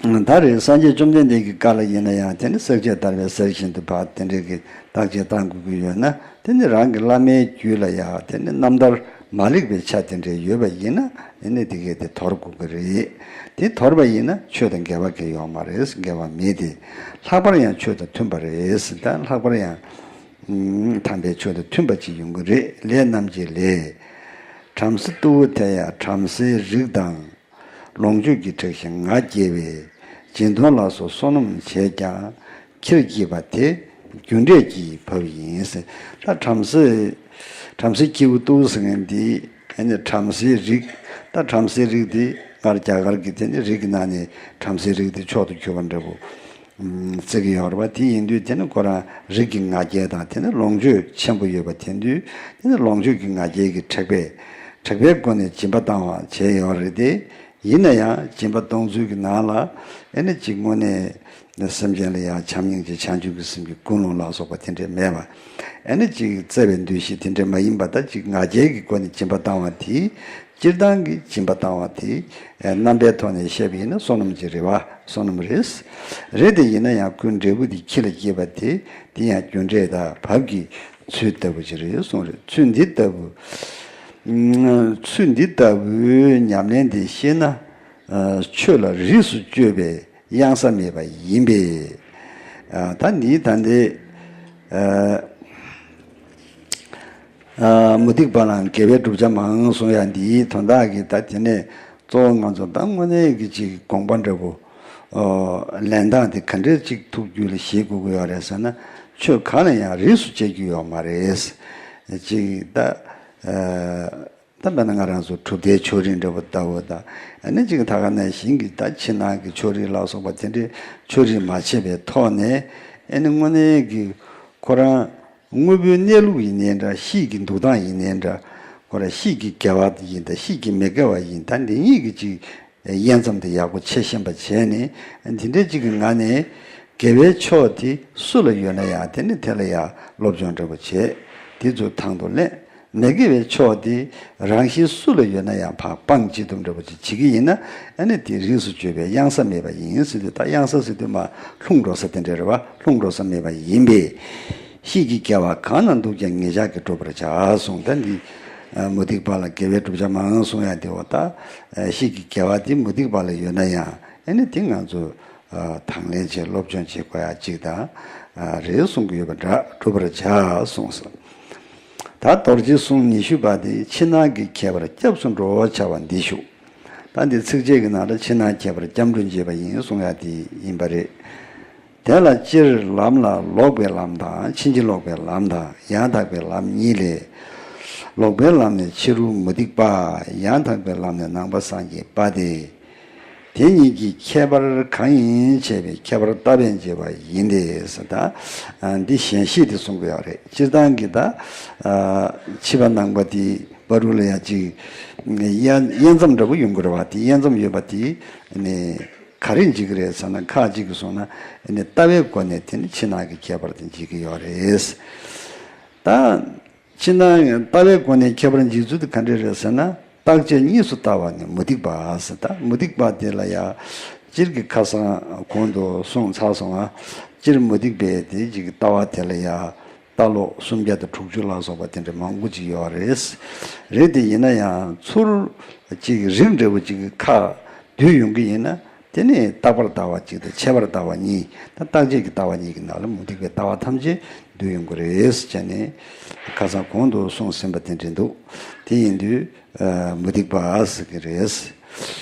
མཐུན། ད་རེས་སངས་རྒྱས་བཅོམ་ལྡན་འདས་ཀྱི་བཀའ་ལ་ཡིན་ན་ཡང་དེ་ནི་བསྲེག་བཅད་བརྡར་བའི་གསེར་བཞིན་དུ་ཕར་དེ་འདྲའི་གི་བརྟག་དཔྱད་བཏང་དགོས་ཀྱི་ཡོད་ན་དེ་ནི་རང་གི་བླ་མའི་རྒྱུད་ལ་ཡང་དེ་ནི་རྣམ་ཐར་མ་ལེགས་པའི་ཆ་དེ་འདྲ་ཡོད་པ་ཡིན་ན་དེ་ནི་དེ་གས་དེ་དོར་དགོས་ཀྱི་རེད། དེ་དོར་བ་ཡིན་ན་ཆོས་དང་འགལ་བ་གང་ཡང་ཡོད་མ་རེད། འགལ་བ་མེད་དེ། ལྷག་པར་ཡང་ཆོས་དང་མཐུན་པ་རེད། ད་ལྷག་པར་ཡང་དམ་པའི་ཆོས་དང་མཐུན་པ་ཅིག་ཡོང་གི་རེད། ལས་རྣམ་འབྱེད་ལས། བྲམ་ཟེ་ཏུ་བོ་དེ་ཡང་བྲམ་ཟེའི་རིགས་དང་། ལོངས་སྤྱོད་ཀྱིས་དྲེགས་ཤིང་ང་རྒྱལ་བས། སྦྱིན་གཏོང་ལ་སོགས་བསོད་ནམས་བྱས་ཀྱང་ཁྱིར་སྐྱེས་པ་དེ་རྒྱུ་འབྲས་ཀྱི་བབ་ཡིན་ཟེར། ད་བྲམ་ཟེ་བྲམ་ཟེ་སྐྱེས་བུ་ཏུ་ཟེར་མཁན་འདི་ཨ་ནི་བྲམ་ཟེའི་རིགས། ད་བྲམ་ཟེའི་རིགས་འདི་སྔར་རྒྱ་གར་གྱི་དེ་ནི་རིགས་ཀྱི་ནང་ནས་བྲམ་ཟེའི་རིགས་འདི་མཆོག་ཏུ་གྱུར་པ་འདྲ་པོ་བརྩི་གི་ཡོད་རེད་པ། དེ་ཡིན་དུས་དེ་ནི་ཁོ་རང་རིགས་ཀྱི་ང་རྒྱལ་དང་དེ་ནི་ལོངས་སྤྱོད་ཆེན་པོ་ཡོད་པ་དེ་དུས་དེ་ནི་ལོངས་སྤྱོད་ཀྱི་ང་རྒྱལ་གྱི་དྲེགས་པས་དྲེགས་པའི་སྒོ་ནས་སྦྱིན་པ་བཏང་བ་བྱས་ཡོད་རེད་དེ། ཡིན་ན་ཡང་སྦྱིན་པ་གཏོང་ཚུལ་གྱི་ནང་ལ་ཨེ་ནི་གཅིག་དངོས་གནས་སེམས་ཅན་ལ་ཡང་བྱམས་སྙིང་རྗེ་བྱང་ཆུབ་ཀྱི་སེམས་ཀྱི་ཀུན་སློང་ལ་སོགས་པ་དེ་འདྲས་མེད་པ། ཨེ་ནི་གཅིག་བརྩེ་བའི་འདུ་ཤེས་དེ་འདྲས་མ་ཡིན་པ། ད་གཅིག་ང་རྒྱལ་གྱི་སྒོ་ནས་སྦྱིན་པ་བཏང་བ་དེ། སྤྱིར་བཏང་གི་སྦྱིན་པ་བཏང་བ་དེ་རྣམ་པའི་ཐོག་ནས་བཤད་པ་ཡིན་ན་བསོད་ནམས་ཀྱི་རེ་བ་བསོད་ནམས་རེད། རེད་དེ་ཡིན་ན་ཡང་ཀུན་འབྲས་བུ་དེ་ཁྱི་ལ་སྐྱེས་པ་དེ་དེ་ཡང་རྒྱུ་འབྲས་དང་བབ་ཀྱི་ཚུལ་ལྟ་བུ་ཅིག་རེད་གསུངས་རེད། ཚུལ་འདི་ལྟ་བུ། ཚུལ་འདི་ལྟ་བུའི་ཉམས་ལེན་འདི་ཤེས་ན། ཆོས་ལ་རིས་སུ་གཅོད་པའི་གཡང་ས་མེད་པ་ཡིན་པས། ད་འདིའི་ད་ལྟའི་མུ་སྟེགས་པ་ལའང་དགེ་བའི་བསྒྲུབ་བྱ་མང་གསུང་ཡ་འདིའི་དོན་དག་གི་ད་དེ་ནས་གཙོ་བོ་ང་ཚོ་ད་དངོས་གནས་ཀྱི་ཅིག་དགོངས་པ་འདྲ་པོ། ལེན་སྟངས་དེ་ག་འདྲས་ཅིག་ཐུགས་རྒྱུད་ལ་བཞེས་དགོས་ཀྱི་ཡོད་རེད་ཟེར་ན། ཆོས་གང་ལ་ཡང་རིས་སུ་བཅད་རྒྱུ་ཡོད་མ་རེད། ཅིག་ད། ད་དཔེར་ན་ང་རང་ཚོ་གྲུབ་མཐའི་ཕྱོགས་རིས་འདྲ་པོ་ལྟ་བུ་དང་། ཨ་ནི་ཅིག་ད་ག་ནང་བཞིན་གྱི་ད་ཕྱི་ནང་གི་ཕྱོགས་རིས་ལ་སོགས་པ་དེ་འདྲའི་ཕྱོགས་རིས་མ་བྱས་པའི་ཐོག་ནས་ཨ་ནི་དངོས་གནས་ཀྱི་ཁོ་རང་དངོས་པོའི་གནས་ལུགས་ཡིན་ནའི་འདྲ། གཤིས་ཀྱི་འདུག་སྟངས་ཡིན་ནའི་འདྲ། ཁོ་རང་གཤིས་ཀྱི་དགེ་བ་ཡིན་དང་གཤིས་ཀྱི་མི་དགེ་བ་ཡིན། ད་འདི་གཉིས་ཀྱི་ཅིག་དབྱེ་མཚམས་དེ་ཡག་པོ་ཕྱེ་ཤེས་པ་བྱས་ནས། འདི་འདྲའི་ཅིག་གི་ངང་ནས་དགེ་བའི་ཕྱོགས་དེ་སུ་ལ་ཡོད་ན་ཡང་དེ་ནི་དེ་ལ་ཡང་སློབ་སྦྱོང་འདྲ་པོ་བྱས། དེ་ཚོ་དང་དུ་ལེན། མི་དགེ་བའི་ཕྱོགས་དེ་རང་བཞིན་སུ་ལ་ཡོད་ན་ཡང་ཕར་སྤང་བྱེད་ཐུབ་འདྲ་པོ་ཅིག་བྱེད་ཀྱི་ཡིན་ན། ཨ་ནི་དེ་རིས་སུ་གཅོད་པའི་གཡང་ས་མེད་པ་ཡིན་ཟེར་དུས། ད་གཡང་ས་ཟེར་དུས་མར་ལྷུང་འགྲོ་ས་དེ་འདྲ་རེད་བ། ལྷུང་འགྲོ་ས་མེད་པ་ཡིན་པས། གཤིས་ཀྱི་དགེ་བ་གང་ན་འདུག་ཀྱང་ངེད་ཅག་གིས་བསྒྲུབ་པར་བྱ་གསུངས། ད་འདི་མུ་སྟེགས་པ་ལ་དགེ་བའི་བསྒྲུབ་བྱ་མང་གསུང་ཡ་དེ་འོ་ད། གཤིས་ཀྱི་དགེ་བ་དེ་མུ་སྟེགས་པ་ལ་ཡོད་ན་ཡང་ཨ་ནི་དེ་ང་ཚོ་དང་ལེན་བྱེད་སློབ་སྦྱོང་བྱེད་དགོས་ཡ་གཅིག་དང་རེད་གསུང་གི་ཡོད་པ་འདྲ། བསྒྲུབ་པར་བྱ་གསུངས་སོ། ད་རྡོ་རྗེ་གསུང་ཉི་ཤུ་པ་དེ་ཕྱི་ནང་གི་ཁྱད་པར་སྐྱབས་སུ་འགྲོ་བར་བྱ་བ་འདི་ཞུ། ད་འདི་ཚིགས་བཅད་ཀྱི་ནང་ལ་ཕྱི་ནང་ཁྱད་པར་སྐྱབས་འགྲོ་འབྱེད་པ་ཡིན་གསུང་ཡ་དེ་ཡིན་པ་རེད། དེ་ལ་སྤྱིར་ལམ་ལ་ལོག་པའི་ལམ་དང་ཕྱིན་ཅི་ལོག་པའི་ལམ་དང་ཡང་དག་པའི་ལམ་གཉིས་ལས། ལོག་པའི་ལམ་ནས་ཕྱི་རོལ་མུ་སྟེགས་པ། ཡང་དག་པའི་ལམ་ནས་ནང་པ་སངས་རྒྱས་པ་སྟེ། དེ་གཉིས་ཀྱི་ཁྱད་པར་གང་ཡིན་ཞེས་པའི་ཁྱད་པར་ལྟ་བས་འབྱེད་པ་ཡིན་ཏེ། ཟེར་ད། འདི་ཞེན་ཤེས་དེ་གསུང་གི་ཡོད་རེད། སྤྱིར་བཏང་གི་ད། ཕྱི་པ་ནང་པ་དེ་བར་དུ་ལ་ཡ་གཅིག་དབྱེ་དབྱེ་མཚམས་འདྲ་པོ་ཡོང་གི་རེད་བ། དེ་དབྱེ་མཚམས་ཡོད་པ་དེ་ནི་ག་རེ་འབྱེད་ཀྱི་རེད་ཟེར་ན། ཁ་ཅིག་གིས་གསུངས་ན་ནི་ལྟ་བའི་སྒོ་ནས་དེ་ནི་ཕྱི་ནང་གི་ཁྱད་པར་དེ་འབྱེད་ཀྱི་ཡོད་རེད། ད། ཕྱི་ནང་ལྟ་བའི་སྒོ་ནས་ཁྱད་པར་འབྱེད་ཚུལ་དེ་ག་འདྲ་རེད་ཟེར་ན། རྟག་ཆད་གཉིས་སུ་ལྟ་བ་ནི་མུ་སྟེགས་པ་ཟེར། ད་མུ་སྟེགས་པ་དེ་ལ་ཡ། སྤྱིར་གྱི་ཁ་སང་གོང་དུ་གསུངས་ཚར་སོང་ང་། སྤྱིར་མུ་སྟེགས་པའི་དེ་གཅིག་གི་ལྟ་བ་དེ་ལ་ཡ། ལྟ་ལོག་སུམ་བརྒྱ་དང་དྲུག་ཅུ་ལ་སོགས་པ་དེ་འདྲ་མང་པོ་ཅིག་ཡོད་རེད། རེད་དེ་ཡིན་ན་ཡང་ཚུར་གཅིག་རིགས་འདྲ་བོ་ཅིག་གི་ཁ་བསྡུས་ཡོང་གི་ཡིན་ན། དེ་ནི་རྟག་པར་ལྟ་བ་གཅིག་དང་ཆད་པར་ལྟ་བ་གཉིས། ད་རྟག་ཆད་ཀྱི་ལྟ་བ་གཉིས་ཀྱི་ནང་ལ་མུ་སྟེགས་པའི་ལྟ་བ་ཐམས་ཅད་འདུས་ཡོང་གི་རེད་ཟེར་ནས། ཁ་སང་གོང་དུ་གསུངས་ཟིན་པ་དེ་འདྲ་འདུག་དེ་ཡིན་དུས་མུ་སྟེགས་པ་ཟེར་གྱི་རེད།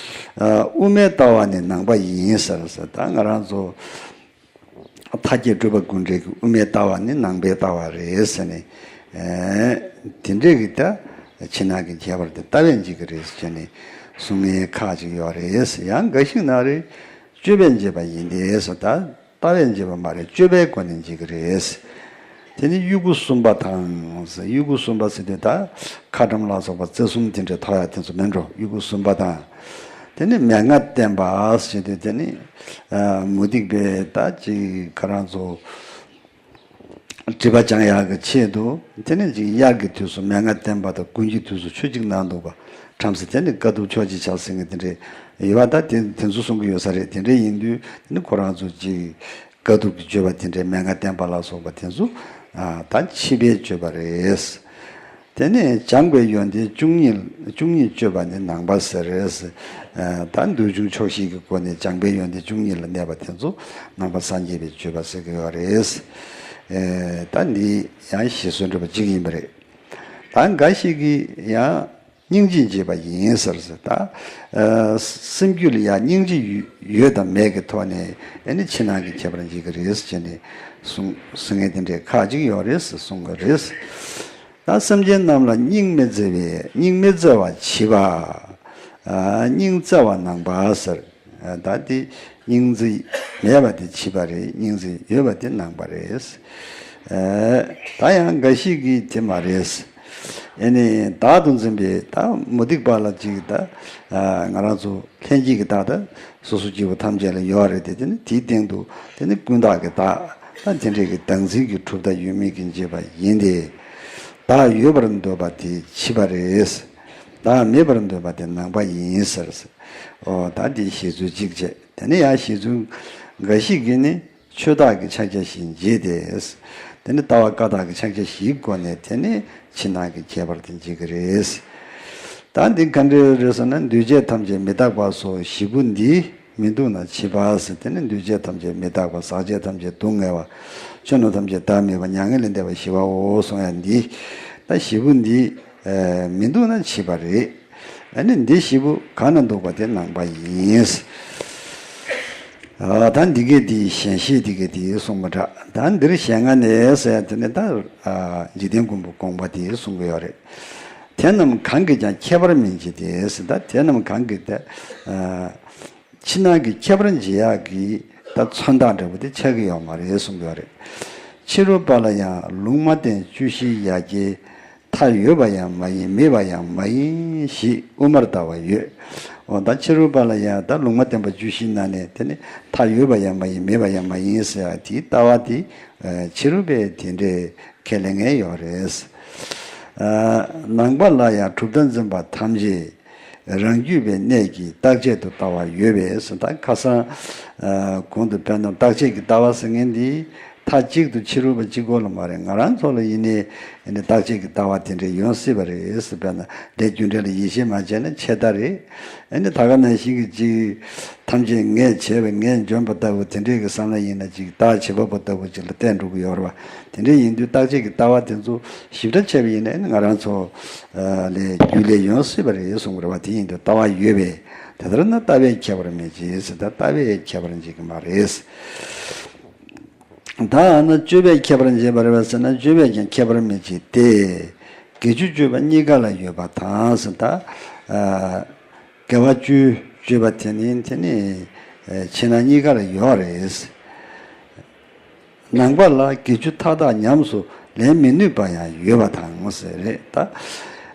དབུ་མའི་ལྟ་བ་ནི་ནང་པ་ཡིན་ཟེར་ཟེར། ད་ང་རང་ཚོ་མཐའ་བརྒྱད་སྤྲུལ་པ་ཀུན་བྲལ་གྱི་དབུ་མའི་ལྟ་བ་ནི་ནང་པའི་ལྟ་བ་རེད་ཟེར་ནས། དེ་འདྲས་ཀྱི་ད་ཕྱི་ནང་གི་ཁྱད་པར་དེ་ལྟ་བས་འབྱེད་ཀྱི་རེད་ཟེར་ནས་གསུང་མཁན་ཁག་ཅིག་ཡོད་རེད། ཡང་འགའ་ཞིག་ན་རེ། སྤྱོད་པས་འབྱེད་པ་ཡིན་ཏེ་ཟེར། ད་ལྟ་བས་འབྱེད་པ་མ་རེད། སྤྱོད་པའི་སྒོ་ནས་འབྱེད་ཀྱི་རེད། དེ་ནི་དབྱུ་གུ་གསུམ་པ་དང་། དབྱུ་གུ་གསུམ་པ་ཟེར་དུས་ད་ཁ་ཊྭཱཾ་ལ་སོགས་པ་རྩེ་གསུམ་དེ་འདྲའི་ཐོགས་ཡ་དེ་ཚོ་མིན་འགྲོ། དབྱུ་གུ་གསུམ་པ་དང་། དེ་ནི་མན་ངག་བསྟན་པ་ཟེར་དུས་དེ་ནི་མུ་སྟེགས་པའི་ད་ཅིག་ཁོ་རང་ཚོ་སྒྲིབ་པ་སྦྱང་ཡག་གི་ཆེད་དུ། དེ་ནི་ཅིག་དབྱར་གྱི་དུས་སུ་མན་ངག་བསྟན་པ་དང་དགུན་གྱི་དུས་སུ་ཆུ་གཅིག་ནང་འདུག་པ། བྲམ་ཟེ་དེ་ནི་དཀའ་ཐུབ་ཕྱོགས་ཀྱི་ཕྱག་ཟེར་མཁན་དེ་འདྲའི་ཡོད་པ། ད་དེ་དེ་ཚོ་གསུང་གི་ཡོད་ས་རེད། དེ་འདྲ་ཡིན་དུས་དེ་ནི་ཁོ་རང་ཚོ་ཅིག་དཀའ་ཐུབ་ཀྱི་སྤྱོད་པ་དེ་འདྲའི་མན་ངག་བསྟན་པ་ལ་སོགས་པ་དེ་ཚོ་ད་ཕྱི་པའི་སྤྱོད་པ་རེད། དེ་ནས་སྦྱངས་པའི་ཡོན་ཏན་བཅུ་གཉིས། བཅུ་གཉིས་སྤྱོད་པ་ནི་ནང་པ་ཟེར། ད་འདུལ་བྱུང་ཆོག་ཤེས་ཀྱི་སྒོ་ནས་སྦྱངས་པའི་ཡོན་ཏན་བཅུ་གཉིས་ལ་གནས་པ་དེ་ཚོ་ནང་པ་སངས་རྒྱས་པའི་སྤྱོད་པ་ཟེར་གྱི་ཡོད་རེད། ད་འདི་ཡང་ཞེས་སོ་འདྲ་པོ་གཅིག་ཡིན་པ་རེད། ད་འགའ་ཞིག་གིས་ཡང་སྙིང་རྗེས་འབྱེད་པ་ཡིན་ཟེར་ཟེར། ད་སེམས་རྒྱུད་ལ་ཡང་སྙིང་རྗེ་ཡོད་དང་མེད་ཀྱི་ཐོག་ནས་ཨེ་ནི་ཕྱི་ནང་གི་ཁྱད་པར་འབྱེད་ཀྱི་རེད་ཟེར་ནས་གསུང་གསུང་མཁན་དེ་འདྲའི་ཁག་ཅིག་ཡོད་རེད་ཟེར་གསུང་གི་རེད། ད་སེམས་ཅན་རྣམས་ལ་སྙིང་མི་བརྩེ་བས། སྙིང་མི་བརྩེ་བ་བྱིས་པ། སྙིང་བརྩེ་བ་ནང་པ་ཟེར། ད་དེ་སྙིང་རྗེ་མེད་པ་དེ་བྱིས་པ་རེད། སྙིང་རྗེ་ཡོད་པ་དེ་ནང་པ་རེད། ད་ཡང་འགའ་ཞིག་གིས་དེ་མ་རེད། ཨེ་ནི་བདག་ཏུ་འཛིན་པའི་ད་མུ་སྟེགས་པ་ལ་ཅིག་ད་ང་རང་ཚོ་ལྷན་སྐྱེས་ཀྱི་བདག་ད་སོ་སོ་སྐྱེ་བོ་ཐམས་ཅད་ལ་ཡོད་རེད་དེ། དེ་ནི་དེའི་སྟེང་དུ་དེ་ནི་ཀུན་བརྟགས་ཀྱི་བདག་ད་དེ་འདྲས་ཀྱི་བདག་འཛིན་གྱི་གྲུབ་མཐའ་ཡོད་མེད་ཀྱིས་འབྱེད་པ་ཡིན་ཏེ། བདག་ཡོད་པར་འདོད་པ་དེ་བྱིས་པ་རེད། བདག་མེད་པར་འདོད་པ་དེ་ནང་པ་ཡིན་ཟེར། ཨོ་ད་འདི་བཞེད་ཚུལ་གཅིག་བྱས། དེ་ནས་ཡང་བཞེད་ཚུལ་འགའ་ཞིག་གིས་ནི་ཆོས་བདག་གི་ཕྱག་རྒྱ་བཞིན་འབྱེད་དེ། དེ་ནི་ལྟ་བ་བཀའ་རྟགས་ཀྱི་ཕྱག་རྒྱ་བཞིའི་སྒོ་ནས་དེ་ནི་ཕྱི་ནང་གི་ཁྱད་པར་དེ་འབྱེད་ཀྱི་རེད། ད་འདི་ག་འདྲ་རེད་ཟེར་ན། འདུས་བྱས་ཐམས་ཅད་མི་རྟག་པ་སོགས་བཞི་པོ་འདི་མི་འདུག་ན་བྱིས་པ་ཟེར། དེ་ནི་འདུས་བྱས་ཐམས་ཅད་མི་རྟག་པ། ཟག་བཅས་ཐམས་ཅད་སྡུག་བསྔལ་བ། ཆོས་རྣམས་ཐམས་ཅད་བདག་མེད་པ། མྱ་ངན་ལས་འདས་པ་བཞི་པའོ་གསུང་ཡ་འདི། ད་བཞི་པོ་འདི་མི་འདུག་ན་བྱིས་པ་རེད། ཨ་ནི་འདི་བཞི་པོ་གང་ན་འདུག་པ་དེ་ནང་པ་ཡིན། ཨ་ད་འདི་གས་འདི་ཞེན་ཤེས་འདི་གས་འདི་གསུངས་པ་འདྲ། ད་འདིར་ཞལ་སྔ་ནས་ཟེར་ཡ་དེ་ནི་ད་འཇིག་རྟེན་མགོན་པོ་དགོངས་པ་དེ་གསུང་གི་ཡོད་རེད། དེ་རྣམས་གང་གིས་ཀྱང་ཁྱད་པར་མི་འབྱེད་དེ་ཟེར། ད་དེ་རྣམས་གང་གིས་ད་ཕྱི་ནང་གི་ཁྱད་པར་འབྱེད་ཡག་གི་ད་མཚོན་རྟགས་འདྲ་པོ་དེ་ཆགས་ཀྱི་ཡོད་མ་རེད་གསུང་གི་ཡོད་རེད། ཕྱི་རོལ་པ་ལ་ཡང་ལུང་མ་བསྟན་བཅུ་བཞིའི་ཡ་གྱལ། མཐའ་ཡོད་པ་ཡང་མ་ཡིན། མེད་པ་ཡང་མ་ཡིན་ཞེས་དབུ་མར་ལྟ་བ་ཡོད། འོ་ད་ཕྱི་རོལ་པ་ལ་ཡང་ད་ལུང་མ་བསྟན་པ་བཅུ་བཞིའི་ནང་ནས་དེ་ནི་མཐའ་ཡོད་པ་ཡང་མ་ཡིན། མེད་པ་ཡང་མ་ཡིན་ཟེར་ཡ་དེའི་ལྟ་བ་དེ་ཕྱི་རོལ་པས་དེ་འདྲའི་ཁས་ལེན་མཁན་ཡོད་རེད། ནང་པ་ལ་ཡང་གྲུབ་མཐའ་འཛིན་པ་ཐམས་ཅད་རང་རྒྱུད་པའི་གནས་ཀྱི་རྟག་ཆད་དུ་ལྟ་བ་ཡོད་པས་ཟེར། ད་ཁ་སང་གོང་དུ་དཔེར་ན་རྟག་ཆད་ཀྱི་ལྟ་བ་ཟེར་མཁན་འདི་མཐའ་གཅིག་ཏུ་ཕྱི་རོལ་པ་གཅིག་པོ་ལ་མ་རེད། ང་རང་ཚོ་ལ་ཡིན་ནའི་ཨ་ནི་རྟག་ཆད་ཀྱི་ལྟ་བ་དེ་འདྲ་ཡོང་སྲིད་པ་རེད་ཟེར། དཔེར་ན་ལས་རྒྱུ་འབྲས་ལ་ཡིད་ཆེས་མ་བྱས་ན་ཆད་ལྟ་རེད། ཨ་ནི་ད་ག་ནང་བཞིན་གྱི་ཅིག་ཐམས་ཅད་ངས་བྱས་པས་ངས་འཇོམས་པ་ལྟ་བུ་དེ་འདྲའི་གི་བསམ་བློ་ཡིན་ན་ཅིག་བདག་བྱེད་པ་པོ་ལྟ་བུ་ཅིག་ལ་བརྟེན་འགྲོ་གི་ཡོད་རེད་བ། དེ་འདྲ་ཡིན་དུས་རྟག་ཆད་ཀྱི་ལྟ་བ་དེ་ཚོ་ཞིབ་ཕྲ་བྱས་པ་ཡིན་ན་ཨ་ནི་ང་རང་ཚོ་ལས་རྒྱུ་ལས་ཡོང་སྲིད་པ་རེད་གསུངས་པ་རེད་བ། དེ་ཡིན་དུས་ལྟ་བ་ཡོད་པས་དེ་ལྟར་ན་ལྟ་བས་ཁྱད་པར་མི་འབྱེད་ཟེར། ད་ལྟ་བས་ཁྱད་པར་འབྱེད་ཀྱི་མ་རེད། ད་ཨ་ན་སྤྱོད་པས་ཁྱད་པར་འབྱེད་པ་རེད་བ་ཟེར་ན། སྤྱོད་པས་ཀྱང་ཁྱད་པར་མི་འབྱེད་དེ། དགེ་བཅུ་སྤྱོད་པ་གཉིས་ཀ་ལ་ཡོད་པ་དང་ཟེར་ད། ཨ། དགེ་བ་བཅུ་སྤྱོད་པ་དེ་ནི་དེ་ནི་ཨ་ཕྱི་ནང་གཉིས་ཀ་ལ་ཡོད་རེད། ནང་པ་ལ་དགེ་བཅུ་མཐའ་དག་ཉམས་སུ་ལེན་མི་ནུས་པ་ཡང་ཡོད་པ་དང་ཟེར་རེད་ད།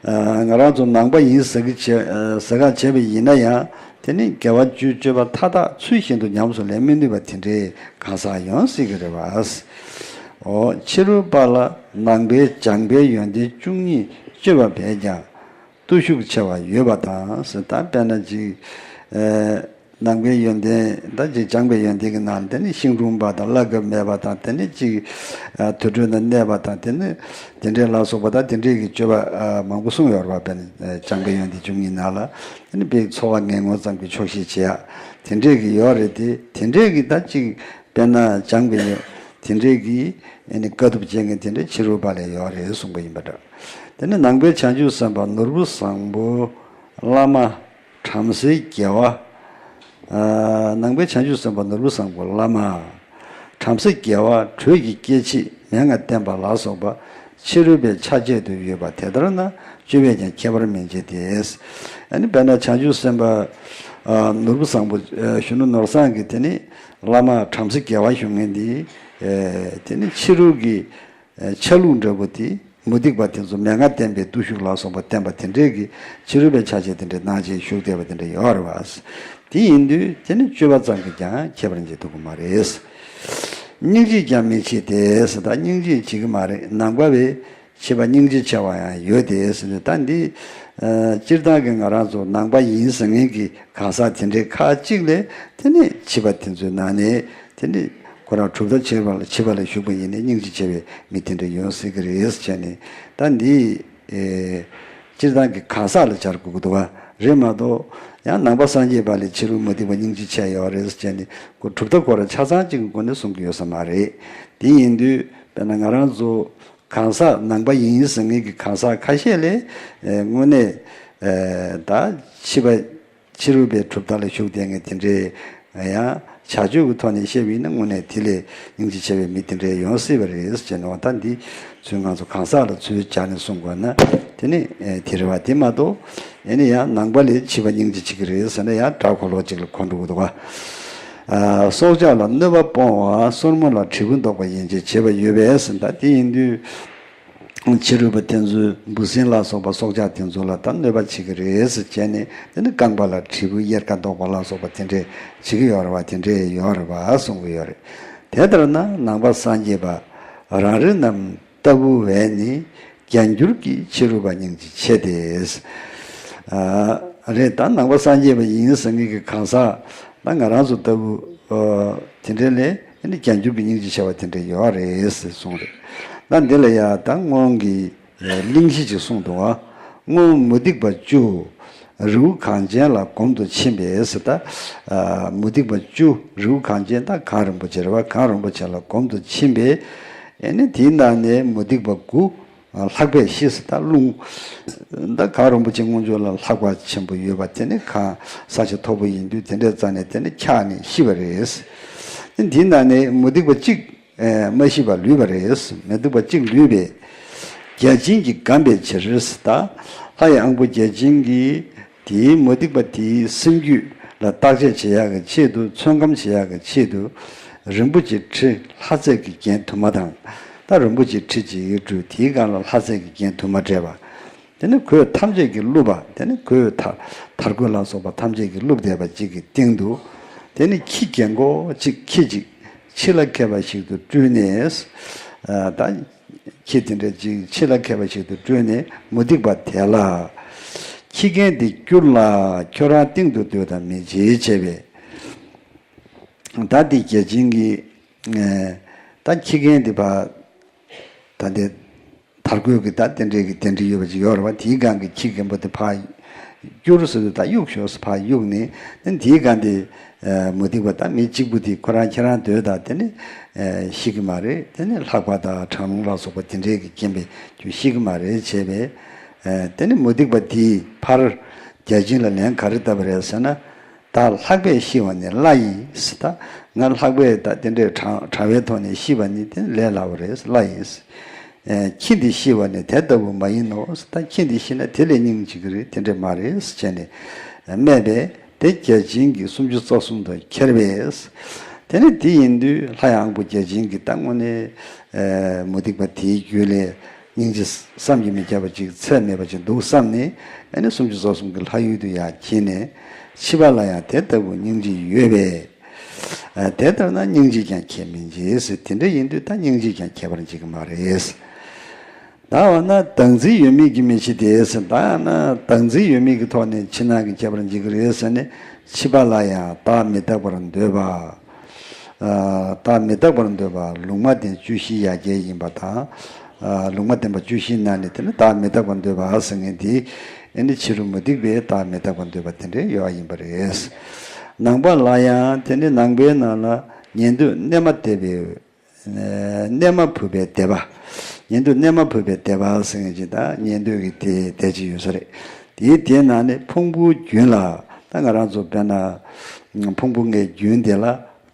ཨ། ང་རང་ཚོ་ནང་པ་ཡིན་ཟེར་གི་བྱས་ཨ་ཟེར་ག་བྱས་པ་ཡིན་ན་ཡང་དེ་ནི་དགེ་བ་བཅུ་སྤྱོད་པ་མཐའ་དག་ཚུལ་བཞིན་དུ་ཉམས་སུ་ལེན་མི་ནུས་པ་དེ་འདྲའི་གང་ཟག་ཡོང་སྲིད་ཀྱི་རེད་བ། འོ། ཕྱི་རོལ་པ་ལ་ནང་པའི་སྦྱངས་པའི་ཡོན་ཏན་བཅུ་གཉིས་སྤྱོད་པ་བས་ཀྱང་བརྟུལ་ཞུགས་ཆེ་བ་ཡོད་པ་དང་ཟེར་ད། དཔེར་ན་ཅིག་ཨ། ནང་པའི་ཡོན་ཏན་ད་ཅིག་སྦྱངས་པའི་ཡོན་ཏན་གྱི་ནང་དེ་ནི་ཤིང་དྲུང་པ་དང་བླ་གབ་མེད་པ་དང་དེ་ནི་ཅིག་ཨ། དུར་ཁྲོད་ན་གནས་པ་དང་དེ་ནི་དེ་འདྲའི་ལ་སོགས་པ་དང་དེ་འདྲའི་གི་སྤྱོད་པ་ཨ། མང་པོ་གསུངས་ཡོད་རེད་བ། དཔེར་ན་ཨ། སྦྱངས་པའི་ཡོན་ཏན་བཅུ་གཉིས་ནང་ལ་དེ་ནི་དཔེ་འཚོ་བ་ངན་ངོན་ཙམ་གྱི་ཆོག་ཤེས་བྱེད་ཡག་དེ་འདྲའི་གི་ཡོད་རེད་དེ། དེ་འདྲའི་གི་ད་ཅིག་དཔེར་ན་སྦྱངས་པའི་ཡོན་དེ་འདྲའི་གི་ཨ་ནི་དཀའ་ཐུབ་ཅན་གྱི་དེ་འདྲའི་ཕྱི་རོལ་པ་ལ་ཡོད་རེད་གསུངས་པ་ཡིན་པ་འདྲ། དེ་ནི་ནང་པའི་བྱང་ཆུབ་སེམས་དཔའ་ནོར་བུ་བཟང་པོ་བླ་མ་བྲམ་ཟེའི་དགེ་བ། ཨ། ནང་པའི་བྱང་ཆུབ་སེམས་དཔའ་ནོར་བུ་བཟང་པོ་བླ་མ་བྲམ་ཟེ་དགེ་བ་དྲོད་ཀྱི་སྐྱེ་མཆེད་མན་ངག་བསྟན་པ་ལ་སོགས་པ་ཕྱི་རོལ་པའི་ཆ་བྱད་དུ་ཡོད་པ་དེ་ལྟར་ན་སྤྱོད་པས་ཀྱང་ཁྱད་པར་མི་འབྱེད་དེ། ཨ་ནི་དཔེར་ན་བྱང་ཆུབ་སེམས་དཔའ་ཨ། ནོར་བུ་བཟང་པོ་ཨ། གཞོན་ནུ་ནོར་བཟང་གི་དེ་ནི་བླ་མ་བྲམ་ཟེ་དགེ་བ་ཞུ་མཁན་འདི་ཨ། དེ་ནི་ཕྱི་རོལ་གྱི་ཨ། ཆ་ལུགས་འདྲ་པོ་དེ། མུ་སྟེགས་པ་དེ་ཚོ་མན་ངག་བསྟན་པའི་བརྟུལ་ཞུགས་ལ་སོགས་པ་བསྟན་པ་དེ་འདྲས་ཀྱི་ཕྱི་རོལ་པའི་ཆ་བྱད་དེ་འདྲས་སྣང་བྱེད་ཞུགས་བསྡད་པ་དེ་འདྲས་ཡོད་རེད་བ། དེ་ཡིན་དུས་དེ་ནི་སྤྱོད་པ་ཙམ་གྱིས་ཀྱང་ཁྱད་པར་འབྱེད་ཐུབ་ཀྱི་མ་རེད། སྙིང་རྗེས་ཀྱང་མི་ཕྱེད་དེ་ཟེར་ད། སྙིང་རྗེས་བྱེད་ཀྱི་མ་རེད། ནང་པ་བས་བྱེད་པ་སྙིང་རྗེ་ཆེ་བ་ཡང་ཡོད་དེ་ཟེར་ནས་ད་འདི། ཨ། སྤྱིར་བཏང་གི་ང་རང་ཚོ་ནང་པ་ཡིན་ཟེར་མཁན་གྱི་གང་ཟག་དེ་འདྲའི་ཁག་ཅིག་ལས་དེ་ནི་བྱིས་པ་དེ་ཚོའི་ནང་ནས་དེ་ནི་ཁོ་རང་གྲུབ་མཐའ་བྱེད་པ་ལ་བྱིས་པ་ལ་ཞུགས་པ་ཡིན་ནའི་སྙིང་རྗེ་ཆེ་བའི་མི་དེ་འདྲ་ཡོང་སྲིད་ཀྱི་རེད་ཟེར་ནས་ད་འདི། ཨེ། སྤྱིར་བཏང་གི་གང་ཟག་ལ་སྦྱར་དགོས་ཀྱི་འདུག་བ། རེད་མ་གཏོགས་ཡང་ནང་པ་སངས་རྒྱས་པ་ལས་ཕྱི་རོལ་མུ་སྟེགས་པ་སྙིང་རྗེ་ཆེ་ཡོད་རེད་ཟེར་ནས་ཁོ་གྲུབ་མཐའ་ཁོ་རང་ཆ་ཚང་གཅིག་གི་སྒོ་ནས་གསུང་གི་ཡོད་ས་མ་རེད། དེ་ཡིན་དུས་དཔེར་ན་ང་རང་ཚོ། གང་ཟག་ནང་པ་ཡིན་ཟེར་མཁན་གྱི་གང་ཟག་ཁ་ཤས་ལས་ཨེ་དངོས་གནས་ཨེ་ད་ཕྱི་པ་ཕྱི་རོལ་པའི་གྲུབ་མཐའ་ལ་ཞུགས་བསྡད་མཁན་དེ་འདྲའི་ཡང་བྱ་སྤྱོད་ཀྱི་ཐོག་ནས་བཤད་པ་ཡིན་ན་དངོས་གནས་དེ་ལས་སྙིང་རྗེ་ཆེ་བའི་མི་དེ་འདྲའི་ཡོང་སྲིད་པ་རེད་ཟེར་ནས། འོ་ད་འདི་ཚུལ་ང་ཚོ་གང་ཟག་ལ་ཚུལ་སྦྱར་ནས་གསུང་དགོས་ན་དེ་ནི་ཨེ་དེ་རེད་བ། དེ་མ་གཏོགས་ཨེ་ནི་ཡང་ནང་པ་ལས་ཕྱི་པ་སྙིང་རྗེ་ཆེ་གི་རེད་ཟེར་ན་ཡང་འདྲ་གོ་ལོག་ཅིག་ལ་གོ་འགྲོ་གི་འདུག་བ། ཨ། སྲོག་ཆགས་ལ་གནོད་པ་སྤོང་བ། སོར་མོ་ལ་དྲིལ་བུ་འདོགས་པ་ཡན་ཆད་བྱེད་པ་ཡོད་པས་ཟེར། ད་དེ་ཡིན་དུས་ཕྱི་རོལ་པ་དེ་ཚོས་འབུ་སྲིན་ལ་སོགས་པ་སྲོག་ཆགས་དེ་ཚོ་ལ་ད་གནོད་པ་བྱེད་ཀྱི་རེད་ཟེར་བྱས་ནས་དེ་ནི་རྐང་པ་ལ་དྲིལ་བུ་གཡེར་ཁ་འདོགས་པ་ལ་སོགས་པ་དེ་འདྲས་བྱེད་ཀྱི་ཡོད་རེད་བ། དེ་འདྲས་ཡོད་རེད་བ་གསུང་གི་ཡོད་རེད། དེ་ལྟར་ན་ནང་པ་སངས་རྒྱས་པ་རང་རེ་རྣམས་ལྟ་བུ་བས་ནི་བརྒྱ་འགྱུར་གྱིས་ཕྱི་རོལ་པ་སྙིང་རྗེ་ཆེ་སྟེ། ཨ། རེད། ད་ནང་པ་སངས་རྒྱས་པ་ཡིན་ཟེར་མཁན་གྱི་གང་ཟག་ད་ང་རང་ཚོ་ལྟ་བུ་ཨ་དེ་འདྲ་ལས་ནི་བརྒྱ་འགྱུར་གྱིས་སྙིང་རྗེ་ཆེ་བ་དེ་འདྲ་ཡོད་རེད་ཟེར་གསུངས་རེད། ད་འདི་ལ་ཡ་ད་སྔོན་གྱི་གླེང་གཞི་ཅིག་གསུངས་འདུག་བ། སྔོན་མུ་སྟེགས་པ་བཅུ། རི་བོ་གངས་ཅན་ལ་གོམ་དུ་ཕྱིན་པས་ཟེར། ད་ཨ་མུ་སྟེགས་པ་བཅུ་རི་བོ་གངས་ཅན་ད་གངས་རིན་པོ་ཆེ་རེད་བ། གངས་རིན་པོ་ཆེ་ལ་གོམ་དུ་ཕྱིན་པས། ཨེ་ནི་དེའི་ནང་ནས་མུ་སྟེགས་པ་དགུ་ལྷགས་པས་ཤི་ཟེར། ད་རླུང་ད་གངས་རིན་པོ་ཆེ་སྔོན་འཇུག་ལ་ལྷགས་པ་ཆེན་པོ་ཡོད་པ་དེ་ནི་གངས་ས་ཆ་མཐོ་པོ་ཡིན་དུས་དེ་འདྲའི་རྩ་ནས་དེ་ནི་འཁྱགས་ནས་ཤི་བ་རེད། དེའི་ནང་ནས་མུ་སྟེགས་པ་གཅིག་ཨེ་མ་ཤི་བར་ལུས་པ་རེད། མུ་སྟེགས་པ་གཅིག་ལུས་པས་བརྒྱ་བྱིན་གྱིས་བསྒམས་པའི་ཕྱིར་ཟེར། ད་ལྷ་ཡི་དབང་པོ་བརྒྱ་བྱིན་གྱིས་དེའི་མུ་སྟེགས་པ་དེའི་སེམས་རྒྱུད་ལ་བརྟག་དཔྱད་བྱེད་ཡག་གི་ཆེད་དུ། ཚོད་བགམ་བྱེད་ཡག་གི་ཆེད་དུ་རིན་པོ་ཆེ་ཁྲི་ལྷ་རྫས་ཀྱི་རྒྱན་དུ་མ་དང་། ད་རིན་པོ་ཆེ་ཁྲི་གཅིག་སྤྲུལ། དེའི་སྒང་ལ་ལྷ་རྫས་ཀྱི་རྒྱན་དུ་མ་སྤྲས་པ། དེ་ནི་གོས་ཐམས་ཅད་ཀྱིས་བཀླུབས་པ། དེ་ནི་གོས་དར་དར་གོས་ལ་སོགས་པ་ཐམས་ཅད་ཀྱིས་བཀླུབས་བསྡད་པ་གཅིག་གི་སྟེང་དུ། དེ་ནི་ཁྱི་རྒན་གོག་གཅིག་ཁྱི་གཅིག་ཕྱི་ལ་མཁས་པ་ཞིག་ཏུ་སྤྲུལ་ནས། ཨ་ད་ཁྱི་དེ་འདྲ་གཅིག་ཕྱི་ལ་མཁས་པ་ཞིག་ཏུ་སྤྲུལ་ནས་མུ་སྟེགས་པ་དེ་ལ། ཁྱི་རྒན་འདི་བསྐྱུར་ལ་ཁྱོད་རང་སྟེང་དུ་སྡོད་དང་མི་བྱེད་བྱས་པས། ད་འདི་བརྒྱ་བྱིན་གྱིས་ཨ་ད་ཁྱི་རྒན་འདི་ཕར་ད་འདི་དར་གོས་ཀྱི་ད་དེ་འདྲའི་གི་གདན་འདྲེན་ཡོད་པ་ཅིག་ཡོད་རེད་བ། དེའི་སྒང་གི་ཁྱི་རྒན་པོ་དེ་ཕར་བསྐྱུར་ཟེར་དུས་ད་གཡུག་ཞོག་ཟེར་ཕར་གཡུག་ནས། ཨ་དེའི་སྒང་དེ་ཨ་མུ་སྟེགས་པ་ད་མི་གཅིག་པུ་དེ་ཁོ་རང་ཁྱེད་རང་སྡོད་དང་། དེ་ནི་ཨ་ཤི་གི་མ་རེད། དེ་ནི་ལྷགས་པ་དང་གྲང་རླུང་ལ་སོགས་པ་དེ་འདྲའི་གི་རྐྱེན་པས་ཁྱོད་ཤི་གི་མ་རེད་བྱས་པས། ཨ་དེ་ནི་མུ་སྟེགས་པ་དེས་ཕར་བརྒྱ་བྱིན་ལ་ལན་ག་རེ་བཏབ་པ་རེད་ཟེར་ན། ད་ལྷགས་པས་ཤི་བ་ནི་སླ་ཡིས། ད་ང་ལྷགས་པས་ད་དེ་འདྲའི་གྲང་གྲང་བའི་ཐོག་ནས་ཤི་བ་ནི་དེ་ལས་སླ་བོ་རེད། སླ་ཡིས། ཁྱི་འདི་ཤི་བ་ནི་དེ་ལྟ་བུ་མ་ཡིན་ནོ། ད་ཁྱི་འདི་ཤི་ན་དེ་ལས་སྙིང་རྗེ་གི་རེད། དེ་འདྲ་མ་རེད་ཟེར་བྱས་ནས་སྨྲས་པས། དེ་བརྒྱ་བྱིན་གྱིས་སུམ་ཅུ་རྩ་གསུམ་དུ་ཁྱེར་བས། དེ་ནི་དེ་ཡིན་དུས་ལྷ་ཡང་པོ་བརྒྱ་བྱིན་གྱིས་ད་དངོས་གནས་མུ་སྟེགས་པ་དེའི་རྒྱུད་ལས་སྙིང་རྗེ་བསམ་གྱིས་མི་ཁྱབ་པ་ཅིག་ཚད་མེད་པ་ཅིག་འདུག་བསམ་ནས། ཨ་ནི་སུམ་ཅུ་རྩ་གསུམ་གྱི་ལྷ་ཡུལ་དུ་ཡར་ཁྱེར་ནས། ཕྱི་པ་ལ་ཡང་དེ་ལྟ་བུ་སྙིང་རྗེ་ཡོད་པས། ཨ། དེ་ལྟར་ན་སྙིང་རྗེས་ཀྱང་ཁྱེད་མི་འབྱེད་ཟེར། དེ་འདྲ་ཡིན་དུས་ད་སྙིང་རྗེས་ཀྱང་ཁྱད་པར་འབྱེད་ཀྱི་མ་རེད། ད་འོ་ན་བདག་འཛིན་ཡོད་མེད་ཀྱིས་མི་ཕྱེ་སྟེ་ཟེར། ད་ཡང་ན་བདག་འཛིན་ཡོད་མེད་ཀྱི་ཐོག་ནས་ཕྱི་ནང་གི་ཁྱད་པར་འབྱེད་ཀྱི་རེད་ཟེར་ནས། ཕྱི་པ་ལ་ཡང་བདག་མི་རྟག་པར་འདོད་པ། ཨ། བདག་མི་རྟག་པར་འདོད་པ་ལུང་མ་བསྟན་བཅུ་བཞི་ཡ་གྱལ་ཡིན་པ་དང་། ཨ། ལུང་མ་བསྟན་པ་བཅུ་བཞིའི་ནང་ནས་དེ་ནི་བདག་མི་རྟག་པར་འདོད་པ་ཟེར་མཁན་དེ། ཨ་ནི་ཕྱི་རོལ་མུ་སྟེགས་པའི་བདག་མི་རྟག་པར་འདོད་པ་དེ་འདྲའི་ཡོད་ཡིན་པ་རེད། ནང་པ་ལ་ཡང་དེ་ནི་ནང་པའི་ནང་ལ་ཉན་ཐོས་གནས་མ་དེ་པའི། གནས་མ་བུ་པའི་སྡེ་པ། ཉན་ཐོས་གནས་མ་བུ་པའི་སྡེ་པ་ཟེར་མཁན་ཅིག་ད་ཉན་ཐོས་ཀྱི་སྡེ་སྡེ་གཅིག་ཡོད་ས་རེད། དེའི་སྡེའི་ནང་ནས་ཕུང་པོའི་རྒྱུན་ལ། ད་ང་རང་ཚོ་དཔེར་ན་ཕུང་པོ་ལྔའི་རྒྱུན་དེ་ལ་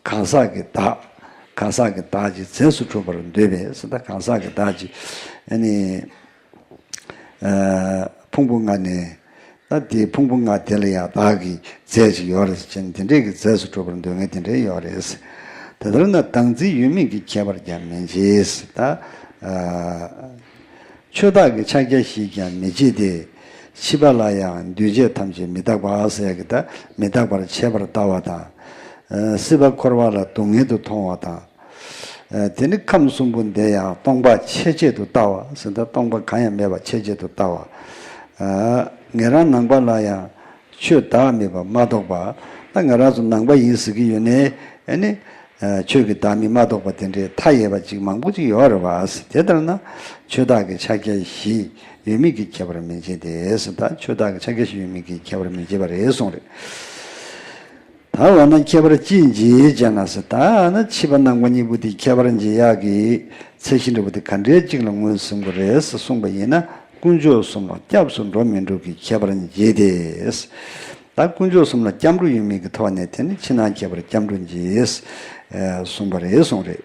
གང་ཟག་གི་བདག་གང་ཟག་གི་བདག་ཅིག་རྫས་སུ་གྲུབ་པར་འདོད་པས་ཟེར། ད་གང་ཟག་གི་བདག་ཅིག་ཨ་ནི། ཨ། ཕུང་པོ་ལྔ་ནས། ད་དེའི་ཕུང་པོ་ལྔ་དེ་ལ་ཡང་བདག་གི་རྫས་ཅིག་ཡོད་རེད་ཟེར་ནས། དེ་འདྲས་ཀྱི་རྫས་སུ་གྲུབ་པར་འདོད་མཁན་དེ་འདྲས་ཡོད་རེད། དེ་ལྟར་ན་བདག་འཛིན་ཡོད་མེད་ཀྱི་ཁྱད་པར་ཀྱང་མི་འབྱེད། ད། ཨ། ཆོས་བདག་གི་ཕྱག་རྒྱ་བཞིས་ཀྱང་མི་འབྱེད་དེ། ཕྱི་པ་ལ་ཡང་འདུས་བྱས་ཐམས་ཅད་མི་རྟག་པ་ཟེར་ཡ་གི་ད་མི་རྟག་པར་བྱས་པར་ལྟ་བ་དང་། ཨ། སྲིད་པ་འཁོར་བ་ལ་སྡུག་བསྔལ་དུ་མཐོང་བ་དང་། ཨ། དེ་ནི་ཁམས་གསུམ་པོ་འདི་ཡང་སྟོང་པ་ཆད་ཆད་དུ་ལྟ་བ་ཟེར། ད་སྟོང་པ་གང་ཡང་མེད་པ་ཆད་ཆད་དུ་ལྟ་བ། ཨ། ངེད་རང་ནང་པ་ལ་ཡང་ཆོས་བདག་མེད་པ་མ་རྟོགས་པ། ད་ང་རང་ཚོ་ནང་པ་ཡིན་ཟེར་གྱི་ཡོད་ནའི། ཨ་ནི། ཨ། ཆོས་ཀྱི་བདག་མེད་མ་རྟོགས་པ་དེ་འདྲའི་མཐའ་ཡས་པ་ཅིག་མང་པོ་ཅིག་ཡོད་རེད་བ། དེ་ལྟར་ན་ཆོས་བདག་གི་ཕྱག་རྒྱ་བཞི་ཡོད་མེད་ཀྱི་ཁྱད་པར་མི་འབྱེད་དེ་ཟེར། ད་ཆོས་བདག་གི་ཕྱག་རྒྱ་བཞི་ཡོད་མེད་ཀྱི་ཁྱད་པར་མི་འབྱེད་པ་རེད་གསུངས་རེད། ད་འོ་ན་ཁྱད་པར་ཅི་འབྱེད་ཅེ་ན་ཟེར། ད་ན་ཕྱི་པ་ནང་པ་གཉིས་པོ་དེ་ཁྱད་པར་འབྱེད་ཡག་གི་ཚད་གཞི་འདྲ་པོ་དེ་ག་འདྲའི་ཅིག་ལ་ངོས་ཟིན་དགོས་རེད་ཟེར་གསུངས་པ་ཡིན་ན། དཀོན་མཆོག་གསུམ་ལ་སྐྱབས་སུ་འགྲོ་མི་འགྲོ་གི་ཁྱད་པར་འབྱེད་དེ། ད་དཀོན་མཆོག་གསུམ་ལ་སྐྱབས་འགྲོ་ཡོད་མེད་ཀྱི་ཐོག་ནས་དེ་ནི་ཕྱི་ནང་ཁྱད་པར་སྐྱབས་འགྲོ་འབྱེད། ཨ། གསུངས་པ་རེད་གསུངས་རེད།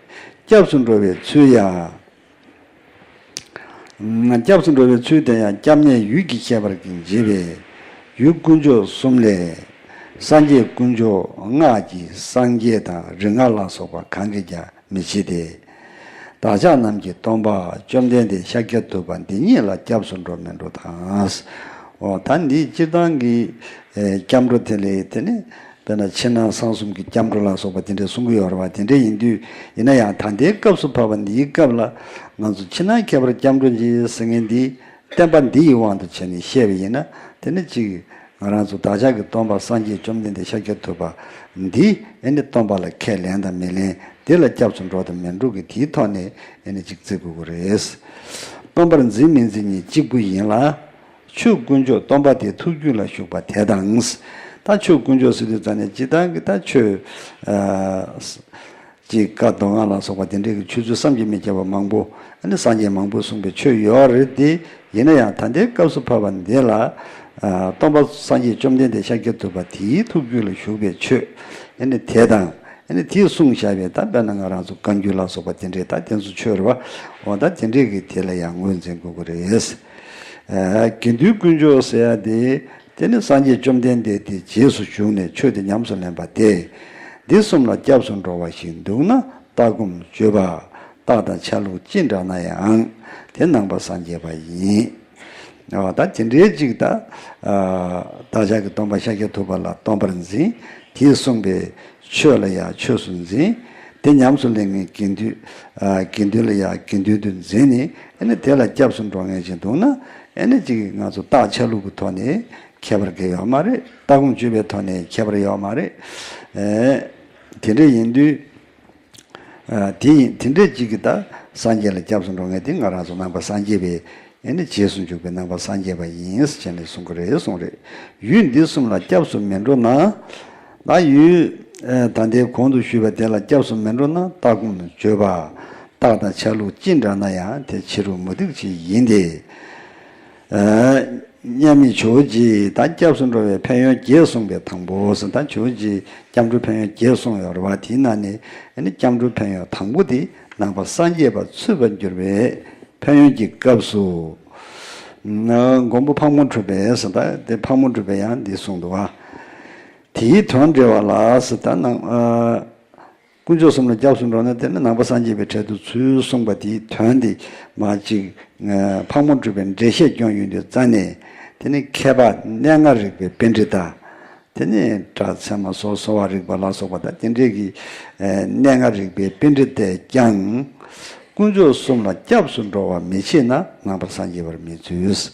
སྐྱབས་སུ་འགྲོ་བའི་ཚུལ་ཡང་། སྐྱབས་སུ་འགྲོ་བའི་ཚུལ་དེ་ཡང་སྐྱབས་གནས་ཡུལ་གྱི་ཁྱད་པར་གྱིས་འབྱེད་པས། ཡུལ་དཀོན་མཆོག་གསུམ་ལས། སངས་རྒྱས་དཀོན་མཆོག་སྔགས་ཀྱི་སངས་རྒྱས་དང་རིག་སྔགས་ལ་སོགས་པ་གང་གིས་ཀྱང་མི་འབྱེད་དེ། བདག་ཅག་རྣམས་ཀྱི་སྟོན་པ་བཅོམ་ལྡན་འདས་ཤཱཀྱ་ཐུབ་པ་འདི་ཉིད་ལ་སྐྱབས་སུ་འགྲོ་མི་འགྲོ་དང་། འོ། ད་འདི་སྤྱིར་བཏང་གི་ཨེ་སྐྱབས་འགྲོ་དེ་ལས་དེ་ནི། དཔེར་ན་ཕྱི་ནང་གསང་གསུམ་གྱི་སྐྱབས་འགྲོ་ལ་སོགས་པ་དེ་འདྲས་གསུང་གི་ཡོད་རེད་བ། དེ་འདྲས་ཡིན་དུས་ཡིན་ན་ཡང་ད་ལྟའི་སྐབས་སུ་བབ་པ་འདིའི་སྐབས་ལ་ང་ཚོ་ཕྱི་ནང་ཁྱད་པར་སྐྱབས་འགྲོ་འབྱེད་ཟེར་མཁན་འདི་བསྟན་པ་འདི་ཡི་དབང་དུ་བྱས་ནས་བཤད་པ་ཡིན་ན། དེ་ནི་གཅིག་ང་རང་ཚོ་བདག་ཅག་གི་སྟོན་པ་སངས་རྒྱས་བཅོམ་ལྡན་འདས་ཤཱཀྱ་ཐུབ་པ་འདི་ཨེ་ནི་སྟོན་པ་ལ་ཁས་ལེན་དང་མི་ལེན། དེ་ལ་སྐྱབས་སུ་འགྲོ་དང་མི་འགྲོ་གི་དེའི་ཐོག་ནས་ཨེ་ནི་གཅིག་བརྩི་དགོས་ཀྱི་རེད། སྟོན་པར་འཛིན་མི་འཛིན་གཉིས་གཅིག་པུ་ཡིན་ལ། ཆོས་དཀོན་མཆོག་སྟོན་པ་དེ་ཐུགས་རྒྱུད་ལ་ཞུགས་པ་དེ་དང་། ད་ཆོས་དཀོན་མཆོག་ཟེར་དུས་ཙམ་ནས་སྤྱིར་བཏང་གི་ད་ཆོས། ཨ། ཅིག་བཀའ་མདོ་སྔགས་ལ་སོགས་པ་དེ་འདྲའི་གི་ཆོས་ཚུལ་བསམ་གྱིས་མི་ཁྱབ་པ་མང་པོ། ཨ་ནི་སངས་རྒྱས་མང་པོས་གསུངས་པའི་ཆོས་ཡོད་རེད་དེ། ཡིན་ན་ཡང་ད་ལྟའི་སྐབས་སུ་བབ་པ་འདི་ལ། ཨ། སྟོན་པ་སངས་རྒྱས་བཅོམ་ལྡན་འདས་ཤཱཀྱ་ཐུབ་པ་དེའི་ཐུགས་རྒྱུད་ལ་ཞུགས་པའི་ཆོས། ཨ་ནི་དེ་དང་། ཨ་ནི་དེས་གསུངས་བཞག་པའི་ད་དཔེར་ན་ང་རང་ཚོ་བཀའ་འགྱུར་ལ་སོགས་པ་དེ་འདྲའི་ད་དེ་ཚོ་ཆོས་རེད་བ། འོ། ད་དེ་འདྲའི་གི་དེ་ལ་ཡང་ངོས་འཛིན་དགོས་ཀྱི་རེད། ཨ། དགེ་འདུན་དཀོན་མཆོག་ཟེར་ཡ་དེ། དེ་ནི་སངས་རྒྱས་བཅོམ་ལྡན་འདས་དེ་རྗེས་སུ་ཞུགས་ནས་ཆོས་དེ་ཉམས་སུ་ལེན་པ་སྟེ། འདི་གསུམ་ལ་སྐྱབས་སུ་འགྲོ་བ་ཞིག་འདུག་ན། ལྟ་སྒོམ་སྤྱོད་པ། རྟགས་དང་ཆ་ལུགས་ཅི་འདྲ་ན་ཡང་དེ་ནང་པ་སངས་རྒྱས་པ་ཡིན། ཨ། ད་དེ་འདྲའི་ཅིག་ད། ཨ། བདག་ཅག་གི་སྟོན་པ་ཤཱཀྱ་ཐུབ་པ་ལ་སྟོན་པར་འཛིན། དེས་གསུངས་པའི་ཆོས་ལ་ཡང་ཆོས་སུ་འཛིན། དེ་ཉམས་སུ་ལེན་མཁན་དགེ་འདུན། ཨ། དགེ་འདུན་ལ་ཡང་དགེ་འདུན་དུ་འཛིན་ནས། ཨ་ནི་དེ་ལ་སྐྱབས་སུ་འགྲོ་མཁན་ཅིག་འདུག་ན། ཨ་ནི་ཅིག་ང་ཚོ་རྟགས་ཆ་ལུགས་ཀྱི་ཐོག་ནས་ཁྱད་པར་གང་ཡོད་མ་རེད། ལྟ་སྒོམ་སྤྱོད་པའི་ཐོག་ནས་ཁྱད་པར་ཡོད་མ་རེད། ཨེ། དེ་འདྲ་ཡིན་དུས། ཨ། དེ་ཡིན། དེ་འདྲ་ཅིག་གིས་ད་སངས་རྒྱས་ལ་སྐྱབས་སུ་འགྲོ་མཁན་དེ་ང་རང་ཚོ་ནང་པ་སངས་རྒྱས་པའི། ཨེ་ནི་རྗེས་སུ་འཇུག་པའི་ནང་པ་སངས་རྒྱས་པ་ཡིན་ཟེར་ནས་གསུང་གི་རེད་གསུང་རེད། ཡུལ་འདི་གསུམ་ལ་སྐྱབས་སུ་མི་འགྲོ་ན། ད་ཡུལ། ཨ། ད་ལྟའི་གོང་དུ་ཞུས་པ་དེ་ལ་སྐྱབས་སུ་མི་འགྲོ་ན། ལྟ་སྒོམ་སྤྱོད་པ། རྟགས་དང་ཆ་ལུགས་ཅི་འདྲ་ན་ཡང་དེ་ཕྱི་རོལ་མུ་སྟེགས་ཅིག་ཡིན་ཏེ། ཨ། མཉམ་མེད་ཇོ་བོ་རྗེ་ད་སྐྱབས་སུ་འགྲོ་བའི་ཕན་ཡོན་བརྒྱད་གསུངས་པའི་དང་པོ་ཟེར། ད་ཇོ་བོ་རྗེ་སྐྱབས་འགྲོའི་ཕན་ཡོན་བརྒྱད་གསུངས་ཡོད་རེད་བ། དེའི་ནང་ནས་ཨ་ནི་སྐྱབས་འགྲོའི་ཕན་ཡོན་དང་པོ་དེ་ནང་པ་སངས་རྒྱས་པ་ཚུད་པར་འགྱུར་བའི་ ཕན་ཡོན་གྱི་སྐབས་སུ། ན་མགོན་པོ་ཕག་མོ་གྲུ་པས་ཟེར་ད་དེ་ཕག་མོ་གྲུ་པས་ཡང་འདི་གསུངས་འདུག་བ། དེའི་དོན་འགྲེལ་བ་ལ་ཟེར་ད་ནང་ཨ། དཀོན་མཆོག་གསུམ་ལ་སྐྱབས་སུ་འགྲོ་ན་དེ་ནི་ནང་པ་སངས་རྒྱས་པའི་གྲལ་དུ་ཚུད་གསུངས་པ་དེའི་དོན་དེ་མ་གཅིག་ཕག་མོ་གྲུ་པས་འགྲེལ་བཤད་སྐྱོན་ཡོད་དུས་རྩ་ནས་དེ་ནི་མཁས་པ་གནས་ལྔ་རིག་པའི་པཎྜི་ཏ། དེ་ནས་སྒྲ་ཚད་མ་སོགས་གསོ་བ་རིག་པ་ལ་སོགས་པ་དང་དེ་འདྲའི་གི་གནས་ལྔ་རིག་པའི་པཎྜི་ཏས་ཀྱང་དཀོན་མཆོག་གསུམ་ལ་སྐྱབས་སུ་འགྲོ་བ་མི་བྱེད་ན་ནང་པ་སངས་རྒྱས་པར་མི་ཚུད།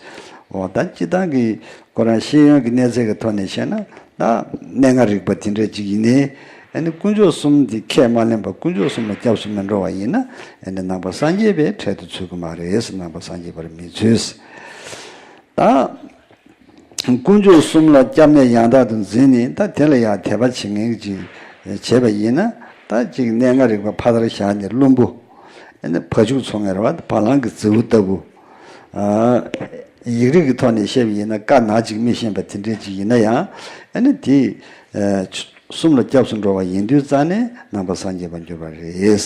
འོ་ད་སྤྱི་བཏང་གི་ཁོ་རང་ཤེས་ཡོན་གྱི་གནས་ཚད་ཀྱི་ཐོག་ནས་བཤད་ན་ད་གནས་ལྔ་རིག་པ་དེ་འདྲ་ཅིག་ཡིན་ནའི་ཨ་ནི་དཀོན་མཆོག་གསུམ་དེ་ཁས་མ་ལེན་པར་དཀོན་མཆོག་གསུམ་ལ་སྐྱབས་སུ་མི་འགྲོ་བ་ཡིན་ན་ཨ་ནི་ནང་པ་སངས་རྒྱས་པའི་གྲལ་དུ་ཚུད་ཀྱི་མ་རེད། ནང་པ་སངས་རྒྱས་པར་མི་ཚུད། ད། དཀོན་མཆོག་གསུམ་ལ་སྐྱབས་གནས་ཡང་དག་ཏུ་འཛིན་ནས་ད་དེ་ལ་ཡང་དད་པ་བྱེད་མཁན་ཅིག་བྱས་པ་ཡིན་ན་ད་ཅིག་གནས་ལྔ་རིག་པ་ཕ་མཐར་བཞག་ནས་བླུན་པོ། ཨ་ནི་བ་ཕྱུགས་འཚོ་མཁན་རེད་བ། བ་ལང་གི་རྫི་བོ་ལྟ་བུ། ཨ། ཡིག་རིགས་ཀྱི་ཐོག་ནས་བཤད་པ་ཡིན་ན་བཀའ་ནག་ཅིག་མི་ཤེས་པ་དེ་འདྲས་ཅིག་ཡིན་ན་ཡང་ཨ་ནི་དེ། ཨ། གསུམ་ལ་སྐྱབས་སུ་འགྲོ་བ་ཡིན་དུས་རྩ་ནས་ནང་པ་སངས་རྒྱས་པར་འགྱུར་བ་རེད།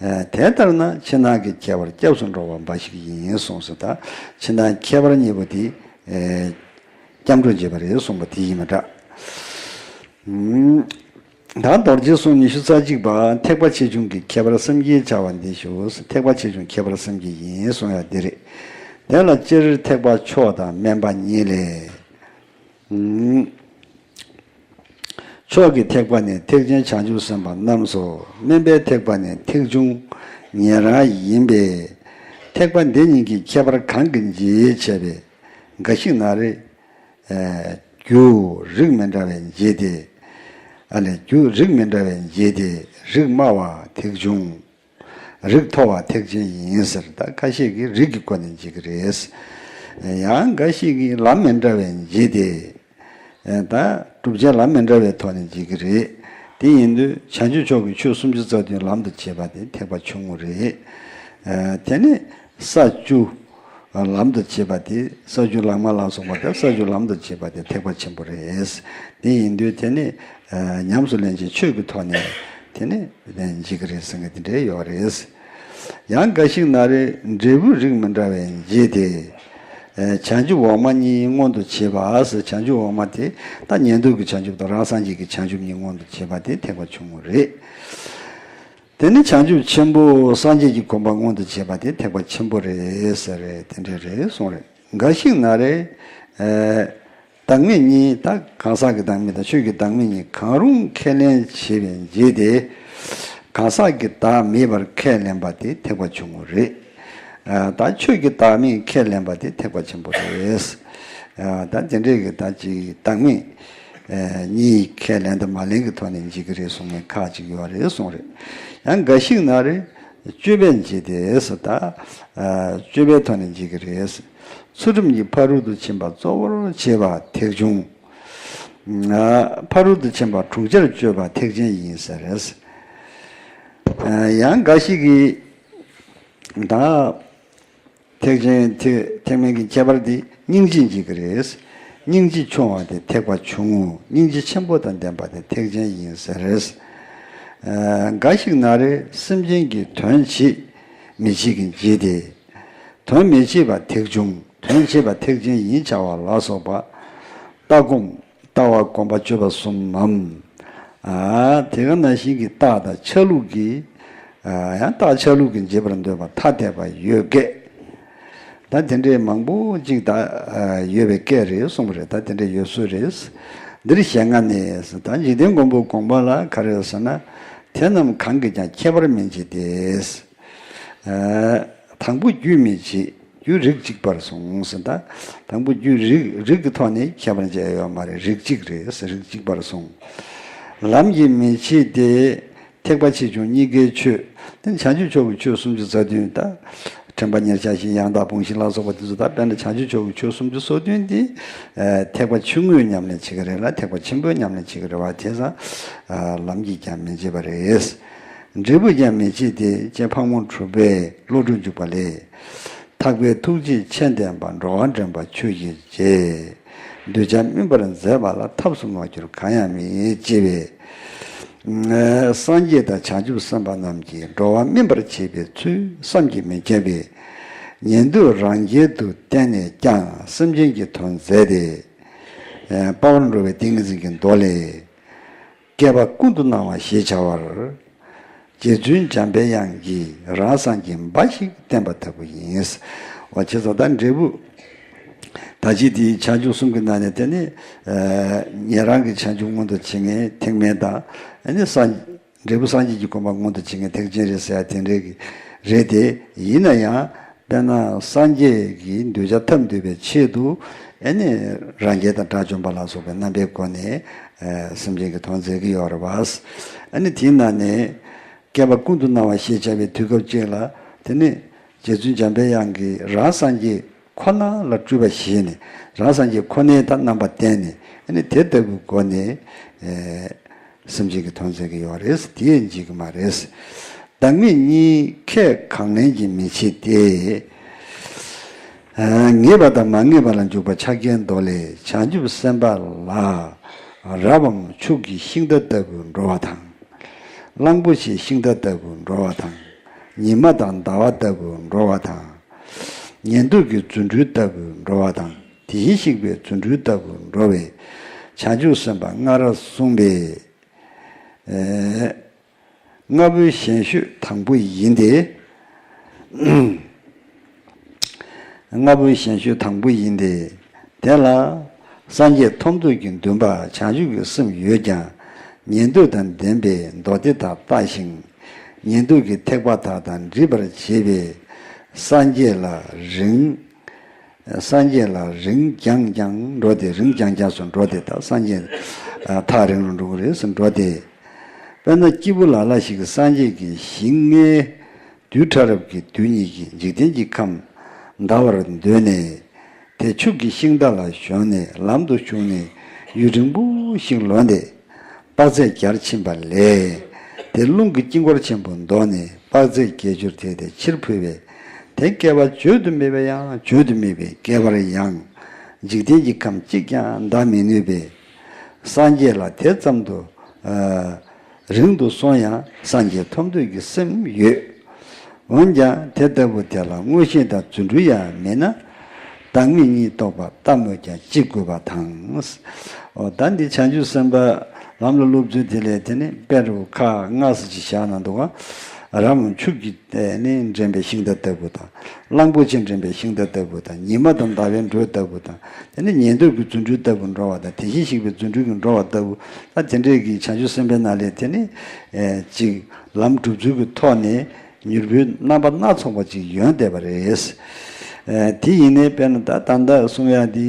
ཨ། དེ་ལྟར་ན་ཕྱི་ནང་གི་ཁྱད་པར་སྐྱབས་སུ་འགྲོ་བ་འབའ་ཞིག་ཡིན་གསུངས་སོ། ད་ཕྱི་ནང་ཁྱད་པར་གཉིས་པོ་དེ། ཨེ། སྐྱབས་འགྲོ་བྱེད་པ་རེད་གསུངས་པ་དེ་ཡིན་མ་འདྲ། ཨུམ། ད་རྡོ་རྗེ་གསུང་ཉི་ཤུ་རྩ་གཅིག་པ་ཐེག་པ་ཆེ་ཆུང་གི་ཁྱད་པར་སེམས་བསྐྱེད་བྱ་བ་འདི་ཞུ། ཐེག་པ་ཆེ་ཆུང་ཁྱད་པར་སེམས་བསྐྱེད་ཡིན་གསུང་ཡ་འདི་རེད། དེ་ལ་སྤྱིར་ཐེག་པ་མཆོག་དང་དམན་པ་གཉིས་ལས། ཨུམ། མཆོག་གི་ཐེག་པ་ནི་ཐེག་ཆེན་བྱང་ཆུབ་སེམས་དཔའ་རྣམས་སོ། དམན་པའི་ཐེག་པ་ནི་ཐེག་ཆུང་ཉན་རང་ཡིན་པས། ཐེག་པ་འདི་གཉིས་ཀྱི་ཁྱད་པར་གང་གིས་འབྱེད་བྱས་པས། འགའ་ཞིག་ན་རེ། རྒྱུ་རིགས་མི་འདྲ་བས་འབྱེད་དེ། ཨ་ལས་རྒྱུ་རིགས་མི་འདྲ་བས་འབྱེད་དེ་རིགས་དམའ་བ་ཐེག་ཆུང་། རིགས་མཐོ་བ་ཐེག་ཆེན་ཡིན་ཟེར། ད་ཁ་ཤས་ཀྱིས་རིགས་ཀྱི་སྒོ་ནས་འབྱེད་ཀྱི་རེད། ཡང་འགའ་ཞིག་གིས་ལམ་མི་འདྲ་བས་འབྱེད་དེ། ད་གྲུབ་ཆའི་ལམ་མི་འདྲ་བའི་ཐོག་ནས་འབྱེད་ཀྱི་རེད། དེ་ཡིན་དུས་བྱང་ཆུབ་མཆོག་གི་ཆོས་སུམ་ཅུ་རྩ་བདུན་ལམ་དུ་བྱེད་པ་དེ་ཐེག་པ་ཆུང་ངུ་རེད། དེ་ནས་ས་བཅུ། ལམ་དུ་བྱེད་པ་དེ་ས་བཅུ་ལྷག་མ་ལ་སོགས་པ་དེ་ས་བཅུ་ལམ་དུ་བྱེད་པ་དེ་ཐེག་པ་ཆེན་པོ་རེད། དེ་ཡིན་དུས་དེ་ནི་ཉམས་སུ་ལེན་ཅིང་ཆོས་ཀྱི་ཐོག་ནས་དེ་ནི་འཇིག་གི་རེད་ཟེར་མཁན་དེ་འདྲའི་ཡོད་རེད། ཡང་འགའ་ཞིག་ན་རེ་འབྲས་བུ་རིགས་མི་འདྲ་བས་འབྱེད་དེ། བྱང་ཆུབ་འོག་མ་གཉིས་མངོན་དུ་བྱེད་པ་ཟེར། བྱང་ཆུབ་འོག་མ་དེ་ད་ཉན་ཐོས་ཀྱི་བྱང་ཆུབ་དང་རང་སངས་རྒྱས་ཀྱི་བྱང་ཆུབ་གཉིས་མངོན་དུ་བྱེད་པ་དེ་ཐེག་པ་ཆུང་ངུ་རེད། དེ་ནི་བྱང་ཆུབ་ཆེན་པོ་སངས་རྒྱས་ཀྱི་གོ་འཕང་མངོན་དུ་བྱེད་པ་དེ་ཐེག་པ་ཆེན་པོ་རེད་ཟེར་རེད། དེ་འདྲ་རེད་གསུངས་རེད། འགའ་ཞིག་ན་རེ། ཨེ། བདག་མེད་གཉིས་ད་གང་ཟག་གི་བདག་མེད་དང་ཆོས་ཀྱི་བདག་མེད་གཉིས་གང་རུང་ཁས་ལེན་བྱེད་པའི་རྗེས་དེ། གང་ཟག་གི་བདག་མེད་པར་ཁས་ལེན་པ་དེ་ཐེག་པ་ཆུང་ངུ་རེད། ཨ། ད་ཆོས་ཀྱི་བདག་མེད་ཁས་ལེན་པ་དེ་ཐེག་པ་ཆེན་པོ་རེད། ཨ། ད་དེ་འདྲའི་གི་ད་ཅིག་བདག་མེད། ཨ། གཉིས་ཁས་ལེན་དང་མ་ལེན་གྱི་ཐོག་ནས་འཇིག་གི་རེད་གསུང་མཁན་ཁག་ཅིག་ཡོད་རེད་གསུངས་རེད། ཡང་འགའ་ཞིག་ན་རེ། སྤྱོད་པས་འབྱེད་དེ་ཟེར་ད། ཨ། སྤྱོད་པའི་ཐོག་ནས་འཇིག་གི་རེད། ཚུལ་ཁྲིམས་ཀྱི་ཕ་རོལ་ཏུ་ཕྱིན་པ་གཙོ་བོར་བྱེད་པ་ཐེག་ཆུང་། ཨ། ཕ་རོལ་ཏུ་ཕྱིན་པ་དྲུག་ཆར་སྤྱོད་པ་ཐེག་ཆེན་ཡིན་ཟེར། ཨ། ཡང་འགའ་ཞིག་གིས་ད། ཐེག་ཆེན་ཐེག་ཐེག་དམན་གྱི་ཁྱད་པར་འདི་སྙིང་རྗེས་འཇིག་གི་རེད། སྙིང་རྗེ་ཆུང་བ་དེ་ཐེག་པ་ཆུང་ངུ། སྙིང་རྗེ་ཆེན་པོ་དང་ལྡན་པ་དེ་ཐེག་ཆེན་ཡིན་ཟེར། ཨ། འགའ་ཞིག་ན་རེ་སེམས་ཅན་གྱི་དོན་བྱེད་མི་བྱེད་ཀྱི་འབྱེད་དེ། དོན་མི་བྱེད་པ་ཐེག་ཆུང་། དོན་བྱེད་པ་ཐེག་ཆེན་ཡིན་བྱ་བ་ལ་སོགས་པ། ལྟ་སྒོམ། ལྟ་བ་སྒོམ་པ་སྤྱོད་པ་གསུམ་མམ། ཨ། དེ་ག་ནང་བཞིན་གྱི་རྟགས་དང་ཆ་ལུགས་ཀྱི། ཨ། ཡང་རྟགས་ཆ་ལུགས་ཀྱི་འབྱེད་པར་འདོད་པ་ཐ་དད་པ་ཡོད་སྐད། ད་དེ་འདྲའི་མང་པོ་ཅིག་ད། ཨ། ཡོད་པའི་སྐད་རེད་གསུངས་པ་རེད། ད་དེ་འདྲའི་ཡོད་སྲོལ་རེད། འདིར་ཞེས་ང་ནི་ད་འཇིག་རྟེན་མགོན་པོ་དགོངས་པ་ལ་ག་རེ་ཟེར་ན། དེ་རྣམས་གང་གིས་ཀྱང་ཁྱད་པར་མི་འབྱེད་དེ། ཨ། དང་པོ་རྒྱུད་མི་འབྱེད། རྒྱུ་རིགས་གཅིག་པར་གསུངས་ཟེར་ད། དང་པོ་རྒྱུ་རིགས་རིགས་ཀྱི་ཐོག་ནས་ཁྱད་པར་འབྱེད་ཡོད་མ་རེད། རིགས་གཅིག་རེད་ཟེར། རིགས་གཅིག་པར་གསུངས། ལམ་གྱིས་མི་འབྱེད་དེ། ཐེག་པ་ཆེ་ཆུང་གཉིས་ཀའི་ཆོས། དེ་བྱང་ཆུབ་མཆོག་གི་ཆོས་སུམ་ཅུ་རྩ་བདུན་ད། དྲན་པ་ཉེར་ཆགས་ཤིང་ཡང་དག་ཕུང་ཤིང་ལ་སོགས་པ་དེ་ཚོ་ད་དཔེར་ན་བྱང་ཆུབ་མཆོག་གི་ཆོས་སུམ་ཅུ་སོ་བདུན་དེ། ཨ། ཐེག་པ་ཆུང་ངུས་ཉམས་ལེན་བྱེད་ཀྱི་རེད་ལ་ཐེག་པ་ཆེན་པོས་ཉམས་ལེན་བྱེད་ཀྱི་རེད་བ། དེ་ཙང་། ཨ། ལམ་གྱིས་ཀྱང་མི་འབྱེད་པ་རེད། འབྲས་བུས་ཀྱང་མི་འབྱེད་དེ་ཅེས་ཕག་མོ་གྲུ་པས་བློ་གྲོས་འཇུག་པ་ལས། ཐེག་པའི་ཐུགས་རྗེས་ཆེས་ལྡན་པ། འགྲོ་བ་འདྲེན་པ་ཆོས་ཀྱི་རྗེ། གདུལ་བྱ་སྨིན་པར་མཛད་པ་ལ། ཐབས་སུ་མ་གྱུར་གང་ཡང་མེད། ཅེས་པས། སངས་རྒྱས་དང་བྱང་ཆུབ་སེམས་དཔའ་རྣམས་ཀྱིས་འགྲོ་བ་སྨིན་པར་བྱེད་པའི་ཚུལ་བསམ་གྱིས་མི་ཁྱབ་པས། ཉན་ཐོས་རང་རྒྱལ་དུ་བསྟན་ནས་ཀྱང་སེམས་ཅན་གྱི་དོན་མཛད་དེ། ཨེ། དཔའ་བར་འགྲོ་བའི་ཏིང་ངེ་འཛིན་གྱི་མདོ་ལས། བསྐལ་པ་ཀུན་ཏུ་སྣང་བ་ཞེས་བྱ་བར། རྗེ་བཙུན་འཇམ་པའི་དབྱངས་ཀྱིས་རང་སངས་རྒྱས་འབའ་ཞིག་བསྟན་པ་ལྟ་བུ་ཡིན། འོ་བྱས་ཙང་ད་འབྲས་བུ། ད་ཅི་དེའི་བྱང་ཆུབ་གསུམ་གྱི་ནང་ནས་དེ་ནི། ཨེ། ཉན་རང་གི་བྱང་ཆུབ་མངོན་དུ་བྱེད་མཁན་ཐེག་དམན་དང་། ཨ་ནི་སངས། འབྲས་བུ་སངས་རྒྱས་ཀྱི་གོ་འཕང་མངོན་དུ་བྱེད་མཁན་ཐེག་ཆེན་རེད་ཟེར་ཡ་དེ་འདྲའི་གི་རེད་དེ། ཡིན་ན་ཡང་དཔེར་ན་སངས་རྒྱས་ཀྱི་གདུལ་བྱ་ཐབས་འདུལ་བའི་ཆེད་དུ། ཨ་ནི་རང་རྒྱལ་དང་དགྲ་བཅོམ་པ་ལ་སོགས་པའི་རྣམ་པའི་སྒོ་ནས། ཨ། སེམས་ཅན་གྱི་དོན་མཛད་ཀྱི་ཡོད་རེད་པ། ཨ་ནི་དེའི་ནང་ནས་བསྐལ་པ་ཀུན་ཏུ་སྣང་བ་ཞེས་བྱ་བའི་དུས་སྐབས་གཅིག་ལ། དེ་ནི་རྗེ་བཙུན་འཇམ་པའི་དབྱངས་ཀྱིས་རང་སངས་རྒྱས་ཁོ་ན་ལ་སྤྲུལ་པ་བཞེས་ནས། རང་སངས་རྒྱས་ཁོ་ནའི་ད་རྣམ་པ་བསྟན་ནས། ཨ་ནི་དེ་ལྟ་བུའི་སྒོ་ནས། ཨེ། སེམས་ཅན་གྱི་དོན་མཛད་ཀྱི་ཡོད་རེད། དེ་ཡང་འཇིག་གི་མ་རེད། བདག་མེད་གཉིས་ཁས་གང་ལེན་གྱིས་མི་བྱེད་དེ། ཨ། ངེས་པ་དང་མ་ངེས་པ་ལ་འཇུག་པ་ཕྱག་རྒྱའི་མདོ་ལས། བྱང་ཆུབ་སེམས་དཔའ་ལ། རབ་བམ་ཕྱུགས་ཀྱི་ཤིང་རྟ་ལྟ་བུར་འགྲོ་བ་དང་། གླང་པོ་ཆེའི་ཤིང་རྟ་ལྟ་བུར་འགྲོ་བ་དང་། ཉི་མ་དང་ཟླ་བ་ལྟ་བུར་འགྲོ་བ་དང་། ཉན་ཐོས་ཀྱི་རྫུ་འཕྲུལ་ལྟ་བུར་འགྲོ་བ་དང་། དེ་བཞིན་གཤེགས་པའི་རྫུ་འཕྲུལ་ལྟ་བུར་འགྲོ་བའི་བྱང་ཆུབ་སེམས་དཔའ་ལྔ་རབ་གསུངས་པའི། ཨེ། ལྔ་པོའི་ཞན་ཤོས་དང་པོ་ཡིན་ཏེ། ལྔ་པོའི་ཞན་ཤོས་དང་པོ་ཡིན་ཏེ། དེ་ལ་སངས་རྒྱས་ཐོབ་འདོད་ཀྱི་འདུན་པ་བྱང་ཆུབ་ཀྱི་སེམས་ཡོད་ཀྱང་། ཉན་ཐོས་དང་ལྡན་པའི་མདོ་སྡེ་དག་ལྟ་ཞིང་། ཉན་ཐོས་ཀྱི་ཐེག་པ་དག་དང་འདྲིས་པར་བྱེད་པའི་སངས་རྒྱས་ལ་རིང་། སངས་རྒྱས་ལ་རིང་རྐྱང་རྐྱང་འགྲོ་སྟེ། རིང་རྐྱང་རྐྱང་སུ་འགྲོ་སྟེ། ད་སངས་རྒྱས་ཐག་རིང་རུ་འགྲོ་གི་རེད་ཟེར་འགྲོ་སྟེ། དཔེར་ན་སྐྱེས་བུ་ལ་ལ་ཞིག་གིས་སངས་རྒྱས་ཀྱི་ཞིང་ལྔའི་རྡུལ་ཕྲ་རབ་ཀྱི་རྡུལ་སྙེད་ཀྱི་འཇིག་རྟེན་གྱི་ཁམས་འདའ་བར་འདོད་ནས། དེ་ཕྱུགས་ཀྱི་ཤིང་རྟ་ལ་ཞོན་ནས་ལམ་དུ་ཞུགས་ནས་ཡུན་རིང་པོ་ཞིག་ལོན་ཏེ། དཔག་ཚད་བརྒྱར་ཕྱིན་པ་ལས། དེ་རླུང་གི་དཀྱིལ་འཁོར་ཆེན་པོ་བཟློག་ནས་དཔག་ཚད་བརྒྱད་ཅུར་ཐལ་ཏེ་ཕྱིར་འཕོས་པས། དེ་བསྐལ་པ་བརྗོད་དུ་མེད་པ་ཡང་བརྗོད་དུ་མེད་པའི་བསྐལ་པར་ཡང་། འཇིག་རྟེན་གྱི་ཁམས་གཅིག་ཀྱང་འདའ་མི་ནུས་པས། སངས་རྒྱས་ལ་དེ་ཙམ་དུ། ཨ། རིང་དུ་སོང་ཡང་སངས་རྒྱས་ཐོབ་འདོད་ཀྱི་སེམས་ཡོད། འོན་ཀྱང་དེ་ལྟ་བུ་དེ་ལ་མངོན་ཤེས་དང་རྫུ་འཕྲུལ་ཡང་མེད་ན། བདག་མེད་གཉིས་རྟོགས་པ་ལྟ་སྨོས་ཀྱང་ཅི་དགོས་པ་དང་། འོ་ད་འདི་བྱང་ཆུབ་སེམས་དཔའ་ལམ་ལ་སློབ་ཚུལ་དེ་ལས་དེ་ནི་དཔེ་རུ་ཁག་ལྔ་ཙམ་ཅིག་བཞག་གནང་འདུག་ག། རབ་བམ་ཕྱུགས་ཀྱིས་ནི་འདྲེན་པའི་ཤིང་རྟ་ལྟ་བུ་དང་། གླང་པོ་ཆེས་འདྲེན་པའི་ཤིང་རྟ་ལྟ་བུ་དང་། ཉི་མ་དང་ཟླ་བས་འགྲོས་ལྟ་བུ་དང་། དེ་ནི་ཉན་ཐོས་ཀྱི་རྫུ་འཕྲུལ་ལྟ་བུ་འགྲོ་བ་དང་། དེ་བཞིན་གཤེགས་པའི་རྫུ་འཕྲུལ་གྱིས་འགྲོ་བ་ལྟ་བུ། ད་དེ་འདྲས་ཀྱི་བྱང་ཆུབ་སེམས་དཔའི་ནང་ལས་དེ་ནི། ཨེ། ཅིག་ལམ་སྒྲུབ་ཚུལ་གྱི་ཐོག་ནས། མྱུར་བུལ་རྣམ་པ་སྣ་ཚོགས་པ་ཅིག་ཡོང་བསྡད་པ་རེད། ཨ། དེ་ཡིན་ནའི་དཔེར་ན་ད་ད་ལྟ་གསུང་ཡག་འདི།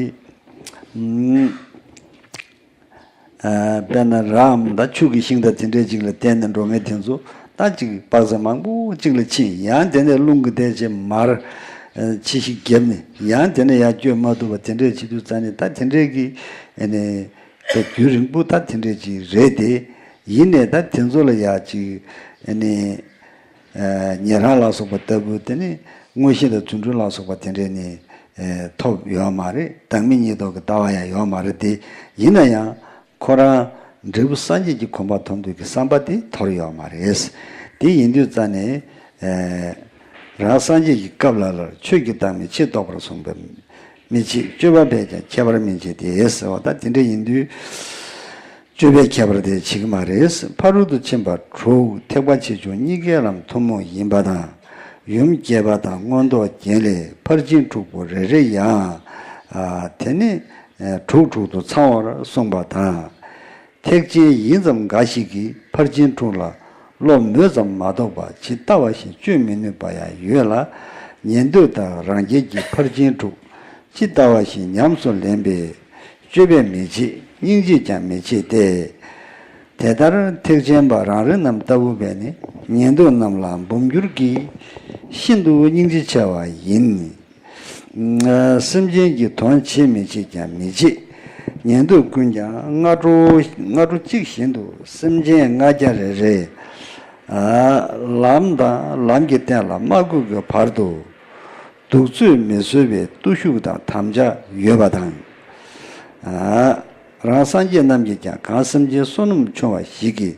ཨ། དཔེར་ན་རའམ་ད་ཕྱུགས་ཀྱི་ཤིང་རྟ་དེ་འདྲའི་ཅིག་ལ་བརྟེན་ནས་འགྲོ་མཁན་དེ་ཚོ་ད་ཅིག་དཔག་ཚད་མང་པོ་ཅིག་ལ་ཕྱིན། ཡང་དེ་ནས་རླུང་གིས་དེ་ཅིག་མར་ཕྱི་བཤིག་བརྒྱབ་ནས། ཡང་དེ་ནས་ཡར་བསྐྱོད་མ་ཐུབ་པ་དེ་འདྲའི་བྱེད་དུས་ཙ་ནས། ད་དེ་འདྲའི་གི། ཨ་ནི། དེ་རྒྱུན་རིང་པོ་ད་དེ་འདྲའི་ཅིག་རེད་དེ། ཡིན་ནའི་ད་དེ་ཚོ་ལ་ཡ་ཅིག་ཨ་ནི། ཨ། ཉན་རང་ལ་སོགས་པ་ལྟ་བུ་དེ་ནི་མངོན་ཤེས་དང་རྫུ་འཕྲུལ་ལ་སོགས་པ་དེ་འདྲས་ནི། ཨ། ཐོབ་ཡོད་མ་རེད། བདག་མེད་གཉིས་རྟོགས་ཀྱི་ལྟ་བ་ཡང་ཡོད་མ་རེད་དེ། ཡིན་ན་ཡང་ཁོ་རང་འབྲས་བུ་སངས་རྒྱས་ཀྱི་གོ་འཕང་ཐོབ་འདོད་ཀྱི་བསམ་པ་དེ་དོར་ཡོད་མ་རེད། དེ་ཡིན་དུས་ཙ་ནས། ཨ། རང་སངས་རྒྱས་ཀྱི་སྐབས་ལ་ལར་ཆོས་ཀྱི་བདག་མེད་ཕྱིར་རྟོགས་པར་གསུངས་པས་མི་ཕྱེད། སྤྱོད་པ་འཕེལ་ཀྱང་ཁྱད་པར་མི་འབྱེད་དེ་ཟེར་བ་ད་དེ་འདྲ་ཡིན་དུས། སྤྱོད་པའི་ཁྱད་པར་དེ་བྱེད་ཀྱི་མ་རེད། ཕ་རོལ་ཏུ་ཕྱིན་པ་དྲུག་ཐེག་པ་ཆེ་ཆུང་གཉིས་ཀའི་ལམ་ཐུན་མོང་ཡིན་པ་དང་། ཡུམ་བརྒྱད་པ་དང་མངོན་རྟོགས་རྒྱན་ལས་ཕར་ཕྱིན་དྲུག་པོ་རེ་རེ་ཡང་། ཨ། དེ་ནི་དྲུག་དྲུག་ཏུ་ཚང་བར་གསུངས་པ་དང་། ཐེག་ཆེན་ཡིན་ཙམ་འགའ་ཞིག་གིས་ཕར་ཕྱིན་དྲུག་ལ་བློ་མོས་ཙམ་མ་གཏོགས་པ་ཇི་ལྟ་བ་བཞིན་སྤྱོད་མི་ནུས་པ་ཡང་ཡོད་ལ། ཉན་ཐོས་དང་རང་རྒྱལ་གྱིས་ཕར་ཕྱིན་དྲུག་ཇི་ལྟ་བ་བཞིན་ཉམས་སུ་ལེན་པའི་སྤྱོད་པས་མི་བྱེད། སྙིང་རྗེས་ཀྱང་མི་བྱེད་དེ། དེ་ལྟར་ཐེག་ཆེན་པ་རང་རེ་རྣམས་ལྟ་བུ་བས་ནི་ཉན་ཐོས་རྣམས་ལ་འབུམ་འགྱུར་གྱིས་ཤིན་ཏུ་སྙིང་རྗེ་ཆེ་བ་ཡིན། སེམས་ཅན་གྱི་དོན་བྱེད་མི་བྱེད་ཀྱང་མི་བྱེད། ཉན་ཐོས་ཀུན་ཀྱང་སྔ་དྲོ་སྔ་དྲོ་གཅིག་བཞིན་དུ་སེམས་ཅན་ལྔ་བརྒྱ་རེ་རེ། ཨ། ལམ་དང་ལམ་གྱི་སྟེང་ལ་མ་བཀོད་ཀྱི་བར་དུ་གདུགས་ཚོད་མི་བཟོད་པའི་བརྟུལ་ཞུགས་དང་དམ་བཅའ་ཡོད་པ་དང་། ཨ། རང་སངས་རྒྱས་རྣམས་ཀྱིས་ཀྱང་གང་སེམས་ཅན་བསོད་ནམས་ཆུང་བ་ཞིག་གིས་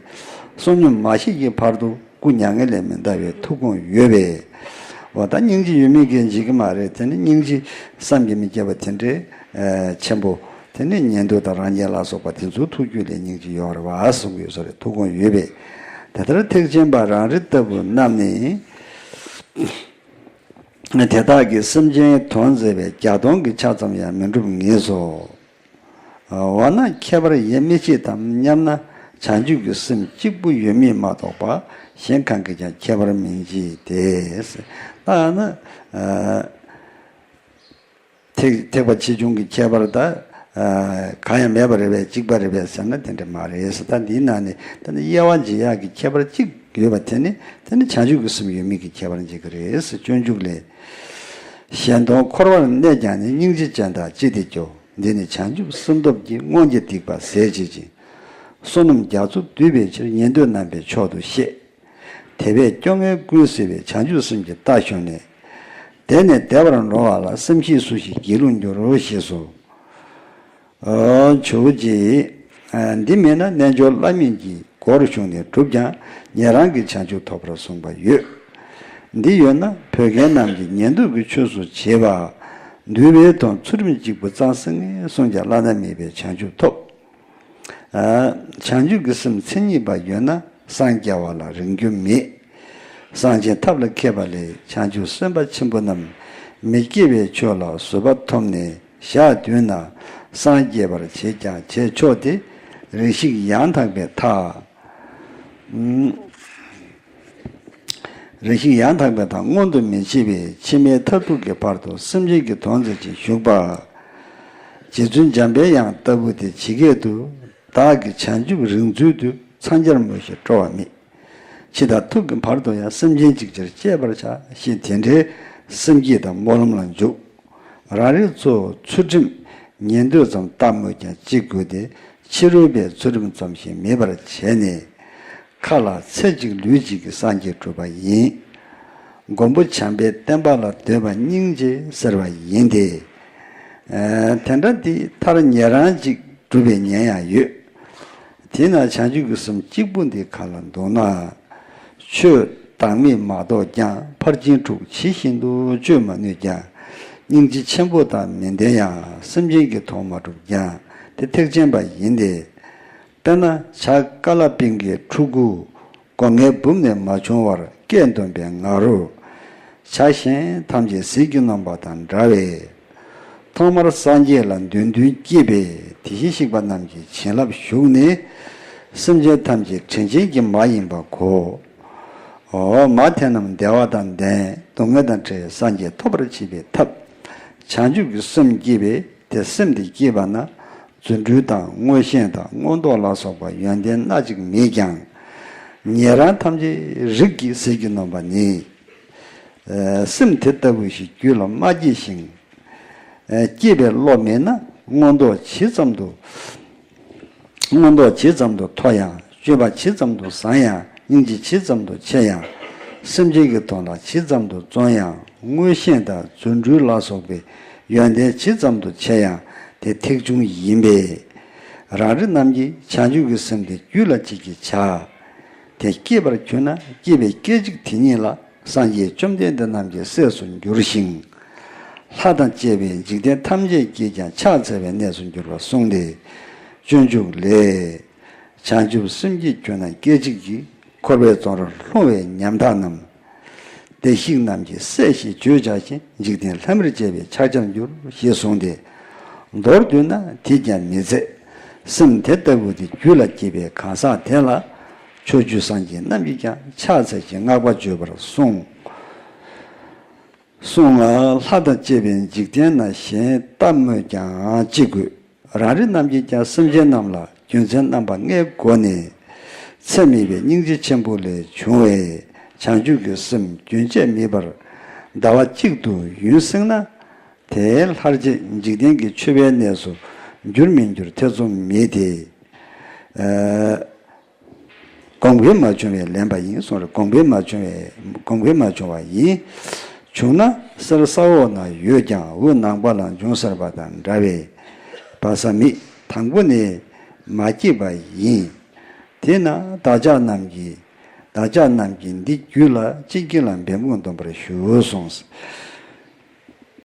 བསོད་སྙོམས་མ་བཞེས་ཀྱི་བར་དུ་སྐུ་མྱ་ངན་ལས་མི་འདའ་བའི་ཐུགས་དགོངས་ཡོད་པས། བ་དང་སྙིང་རྗེ་ཡོད་མེད་ཀྱིས་འཇིག་གི་མ་རེད། དེ་ནི་སྙིང་རྗེ་བསམ་གྱིས་མི་ཁྱབ་པ་དེ་འདྲའི་ཆེན་པོ། དེ་ནི་ཉན་ཐོས་དང་རང་རྒྱལ་ལ་སོགས་པ་དེ་ཚོའི་ཐུགས་རྒྱུད་ལས་སྙིང་རྗེ་ཡོད་རེད་བ་གསུང་གི་ཡོད་ས་རེད། ཐུགས་དགོངས་ཡོད་པས། དེ་ལྟར་ཐེག་ཆེན་པ་རང་རིགས་ལྟ་བུ་རྣམས་ནི། དེ་དག་གིས་སེམས་ཅན་དོན་མཛད་པའི་བརྒྱ་སྟོང་གི་ཆ་ཙམ་ཡང་མི་འགྲུབ་ངེས་སོ། འོ་ན་ཁྱད་པར་ཡེ་མི་བྱེད་དམ་སྙམ་ན། བྱང་ཆུབ་ཀྱི་སེམས་གཅིག་པུ་ཡོད་མིན་མ་གཏོགས་པ་གཞན་གང་གིས་ཀྱང་ཁྱད་པར་མི་འབྱེད་དེ། ད་ནི་ཐེག་ཐེག་པ་ཆེ་ཆུང་གི་ཁྱད་པར་ད་གང་ཡང་མེད་པ་རེད་པས། གཅིག་པ་རེད་པས་ཟེར་ན་དེ་འདྲ་མ་རེད། ད་འདིའི་ནང་ནས་ད་ནི་དབྱེ་བ་འབྱེད་ཡག་གི་ཁྱད་པར་གཅིག་ཡོད་པ་དེ་ནི་དེ་ནི་བྱང་ཆུབ་ཀྱི་སེམས་ཡོད་མིན་གྱི་ཁྱད་པར་འབྱེད་ཀྱི་རེད། སྤྱོད་འཇུག་ལས། གཞན་དོན་འཁོར་བར་གནས་ཀྱང་ནི། སྙིང་རྗེ་ཅན་དག་ཅི་སྟེ་སྐྱོ། འདི་ནི་བྱང་ཆུབ་སེམས་སྟོབས་ཀྱིས། སྔོན་གྱི་སྡིག་པ་ཟད་བྱེད་ཅིང་། བསོད་ནམས་རྒྱ་མཚོ་བསྡུས་པའི་ཕྱིར། ཉན་ཐོས་རྣམ་པས་མཆོག་ཏུ་བཤད། དེ་བས་སྐྱོ་ངལ་ཀུན་སེལ་བའི། བྱང་ཆུབ་སེམས་ཀྱི་རྟ་ཞོན་ནས། དེ་ནས་བདེ་བར་འགྲོ་བ་ལ། སེམས་ཤེས་སུ་ཞིག་སྒྱིད་ལུག་འགྱུར། ཞེས་སོ། ཨོ། ཇོ་བོ་རྗེས། འདི་མིན་ན་རྣལ་འབྱོར་བླ་མེད་ཀྱི་སྒོར་ཞུགས་ནས་བསྒྲུབས་ཀྱང་ཉན་རང་གིས་བྱང་ཆུབ་ཐོབ་པར་གསུངས་པ་ཡོད། འདི་ཡོད་ན་བོད་རྒན་རྣམས་ཀྱིས་ཉན་ཐོས་ཀྱི་ཆོས་སུ་བྱེད་པ། འདུལ་བའི་དོན་ཚུལ་ཁྲིམས་གཅིག་པུ་གཙང་སེང་ངེ་གསུངས་ཀྱང་བླ་ན་མེད་པའི་བྱང་ཆུབ་ཐོབ། བྱང་ཆུབ་ཀྱི་སེམས་མཚན་ཉིད་པ་ཡོད་ན་སངས་རྒྱ་བ་ལ་རིང་རྒྱུ་མེད། གསང་ཆེན་ཐབས་ལ་མཁས་པ་ལས། བྱང་ཆུབ་སེམས་དཔའ་ཆེན་པོ་རྣམས། མི་སྐྱེ་བའི་ཆོས་ལ་བཟོད་པ་ཐོབ་ནས། ཞག་བདུན་ན་སངས་རྒྱས་པར་བྱེད་ཀྱང་བྱེད་ཆོག་སྟེ། རེ་ཞིག་ཡང་དག་པའི་མཐའ། རེ་ཞིག་ཡང་དག་པའི་མཐའ་མངོན་དུ་མི་བྱེད་པས་ཕྱི་མའི་མཐར་ཐུག་གི་བར་དུ་སེམས་ཅན་གྱི་དོན་མཛད་ཅིང་བཞུགས་པ། རྗེ་བཙུན་འཇམ་པའི་དབྱངས་ལྟ་བུ་དེ་ཇི་སྐད་དུ། བདག་གིས་བྱང་ཆུབ་རིག་མཛོད་དུ། འཚང་རྒྱར་སྨོན་ཞིང་སྤྲོ་བ་མེད། འཆི་བདག་ཐུག་གི་བར་དུ་ཡང་། སེམས་ཅན་ཅིག་ཅར་སྤྱད་པར་བྱ། ཞེས་དེ་འདྲའི་སེམས་བསྐྱེད་དང་སྨོན་ལམ་ལ་འཇུག་རང་རེ་ཚོ་ཚུལ་ཁྲིམས་ཉན་ཐོས་ཙམ་བལྟ་སྨོས་ཀྱང་ཅི་དགོས་ཏེ། ཕྱི་རོལ་པའི་ཚུལ་ཁྲིམས་ཙམ་ཞིག་མེད་པར་བྱས་ནས། ཁ་ལ་ཚེ་གཅིག་ལུས་གཅིག་གི་སངས་རྒྱས་གྲུབ་པ་ཡིན། མགོན་པོ་བྱམས་པའི་བསྟན་པ་ལ་འདོད་པ་སྙིང་རྗེ་ཟེར་བ་ཡིན་ཏེ། དེ་འདྲ་འདི་མཐར་ཉན་རང་གཅིག་གྲུབ་པའི་ཉེན་ཡང་ཡོད། དེས་ན་བྱང་ཆུབ་ཀྱི་སེམས་གཅིག་པུ་འདི་ག་ལ་འདུག་ན། ཆོས་བདག་མེད་མ་རྟོགས་ཀྱང་། ཕར་ཕྱིན་དྲུག་ཇི་བཞིན་དུ་སྤྱོད་མ་ནུས་ཀྱང་། སྙིང་རྗེ་ཆེན་པོ་དང་མི་ལྡན་ཡང་། སེམས་ཅན་གྱི་དོན་མ་གྲུབ་ཀྱང་། དེ་ཐེག་ཆེན་པ་ཡིན་ཏེ། དཔེར་ན་བྱ་ཀ་ལ་པིང་གའི་ཕྲུ་གུ། སྒོ་ངའི་སྦུབས་ནས་མ་བྱུང་བར། སྐད་འདོན་པའི་ང་རོ། བྱ་གཞན་ཐམས་ཅད་ཟིལ་གྱིས་གནོན་པ་དང་འདྲ་བས། ཐོག་མར་སངས་རྒྱས་ལ་འདོད་འདུན་སྐྱེས་པས། དེ་བཞིན་གཤེགས་པ་རྣམས་ཀྱི་བྱིན་རླབས་ཞུགས་ནས། སེམས་ཅན་ཐམས་ཅད་དྲིན་ཅན་གྱི་མ་ཡིན་པ་གོ། འོ། མ་དེ་རྣམས་བདེ་བ་དང་ལྡན། སྡུག་བསྔལ་དང་བྲལ་བའི་སངས་རྒྱས་ཐོབ་པར་བྱེད་པའི་ཐབས། བྱང་ཆུབ་ཀྱི་སེམས་བསྐྱེད་པས། དེ་སེམས་དེ་བསྐྱེད་པ་ན། རྫུ་འཕྲུལ་དང་མངོན་ཤེས་དང་མངོན་རྟོགས་ལ་སོགས་པ་ཡོན་ཏན་སྣ་གཅིག་མེད་ཀྱང་། ཉན་རང་ཐམས་ཅད་རིགས་ཀྱི་ཟིལ་གྱིས་གནོན་པ་ནི། སེམས་དེ་ལྟ་བུ་ཞིག་རྒྱུད་ལ་མ་སྐྱེས་ཤིང་། སྐྱེས་པའི་བློ་མེད་ན་མངོན་རྟོགས་ཇི་ཙམ་དུ། མངོན་རྟོགས་ཇི་ཙམ་དུ་མཐོ་ཡང་། སྤྱོད་པ་ཇི་ཙམ་དུ་བཟང་ཡང་། སྙིང་རྗེ་ཇི་ཙམ་དུ་ཆེ་ཡང་། སེམས་ཅན་གྱི་དོན་ལ་ཇི་ཙམ་དུ་བརྩོན་ཡང་། མངོན་ཤེས་དང་རྫུ་འཕྲུལ་ལ་སོགས་པའི་ཡོན་ཏན་ཇི་ཙམ་དུ་ཆེ་ཡང་། དེ་ཐེག་ཆུང་ཡིན་པས། རང་རེ་རྣམས་ཀྱིས་བྱང་ཆུབ་ཀྱི་སེམས་དེ་རྒྱུད་ལ་ཅིག་གིས་བྱ། དེ་སྐྱེས་པར་གྱུར་ན། སྐྱེས་པའི་སྐད་ཅིག་དེ་ཉིད་ལ། སངས་རྒྱས་བཅོམ་ལྡན་འདས་རྣམས་ཀྱི་སྲས་སུ་འགྱུར་ཞིང་། ལྷ་དང་བཅས་པའི་འཇིག་རྟེན་ཐམས་ཅད་ཀྱིས་ཀྱང་ཕྱག་འཚལ་བའི་གནས་སུ་འགྱུར་བར་གསུངས་ཏེ། སྤྱོད་འཇུག་ལས། བྱང་ཆུབ་སེམས་བསྐྱེད་གྱུར་ན་སྐད་ཅིག་གིས། འཁོར་བའི་རྫོང་རིར་ལྷུང་བའི་ཉམ་ཐག་རྣམས། བདེ་གཤེགས་རྣམས་ཀྱི་སྲས་ཞེས་བརྗོད་བྱ་ཞིང་། འཇིག་རྟེན་ལྷ་མིར་བཅས་པའི་ཕྱག་རྒྱར་འགྱུར། ཞེས་གསུངས་ཏེ། མདོར་བསྡུས་ན་དེས་ཀྱང་མི་ཚད། སེམས་དེ་ལྟ་བུ་དེ་རྒྱུད་ལ་སྐྱེས་པའི་གང་ཟག་དེ་ལ། ཕྱོགས་བཅུའི་སངས་རྒྱས་རྣམས་ཀྱིས་ཀྱང་ཕྱག་འཚལ་ཞིང་བསྔགས་པ་བརྗོད་པར་གསུངས། གསུངས་ལ། ལྷ་དང་བཅས་པའི་འཇིག་རྟེན་ན་གཞན་ལྟ་སྨོས་ཀྱང་ཅི་དགོས། རང་རེ་རྣམས་ཀྱིས་ཀྱང་སེམས་ཅན་རྣམས་ལ་རྒྱུ་མཚན་རྣམ་པ་ལྔའི་སྒོ་ནས། ཚད་མེད་པའི་སྙིང་རྗེ་ཆེན་པོ་ལས་བྱུང་བའི་བྱང་ཆུབ་ཀྱི་སེམས་རྒྱུན་ཆད་མེད་པར་ཟླ་བ་གཅིག་ཏུ་ཡུན་བསྲིངས་ན། དེའི་ལྷར་བཅས་འཇིག་རྟེན་གྱི་མཆོད་པའི་གནས་སུ་འགྱུར་མི་འགྱུར་ཐེ་ཚོམ་མེད་དེ། གོམས་འགལ་མ་བྱུང་བས་ལན་པ་ཡིན་གསུངས་རེད། གོམས་འགལ་མ་བྱུང་བས། གོམས་འགལ་མ་བྱུང་བ་ཡིན། བྱུང་ན་གསེར་ས་འོག་ན་ཡོད་ཀྱང་དབུས་ནང་པ་ལ་འབྱུང་ཟེར་བ་དང་འདྲ་བས། བ་ས་མིག་དང་པོ་ནས་མ་སྐྱེས་པ་ཡིན། དེས་ན་བདག་ཅག་རྣམས་ཀྱིས་ བདག་ཅག་རྣམས་ཀྱིས་འདི་རྒྱུད་ལ་གཅིག་གྱུར་ལ་འབད་འབུངས་འདོན་པར་ཞུ་གསུངས།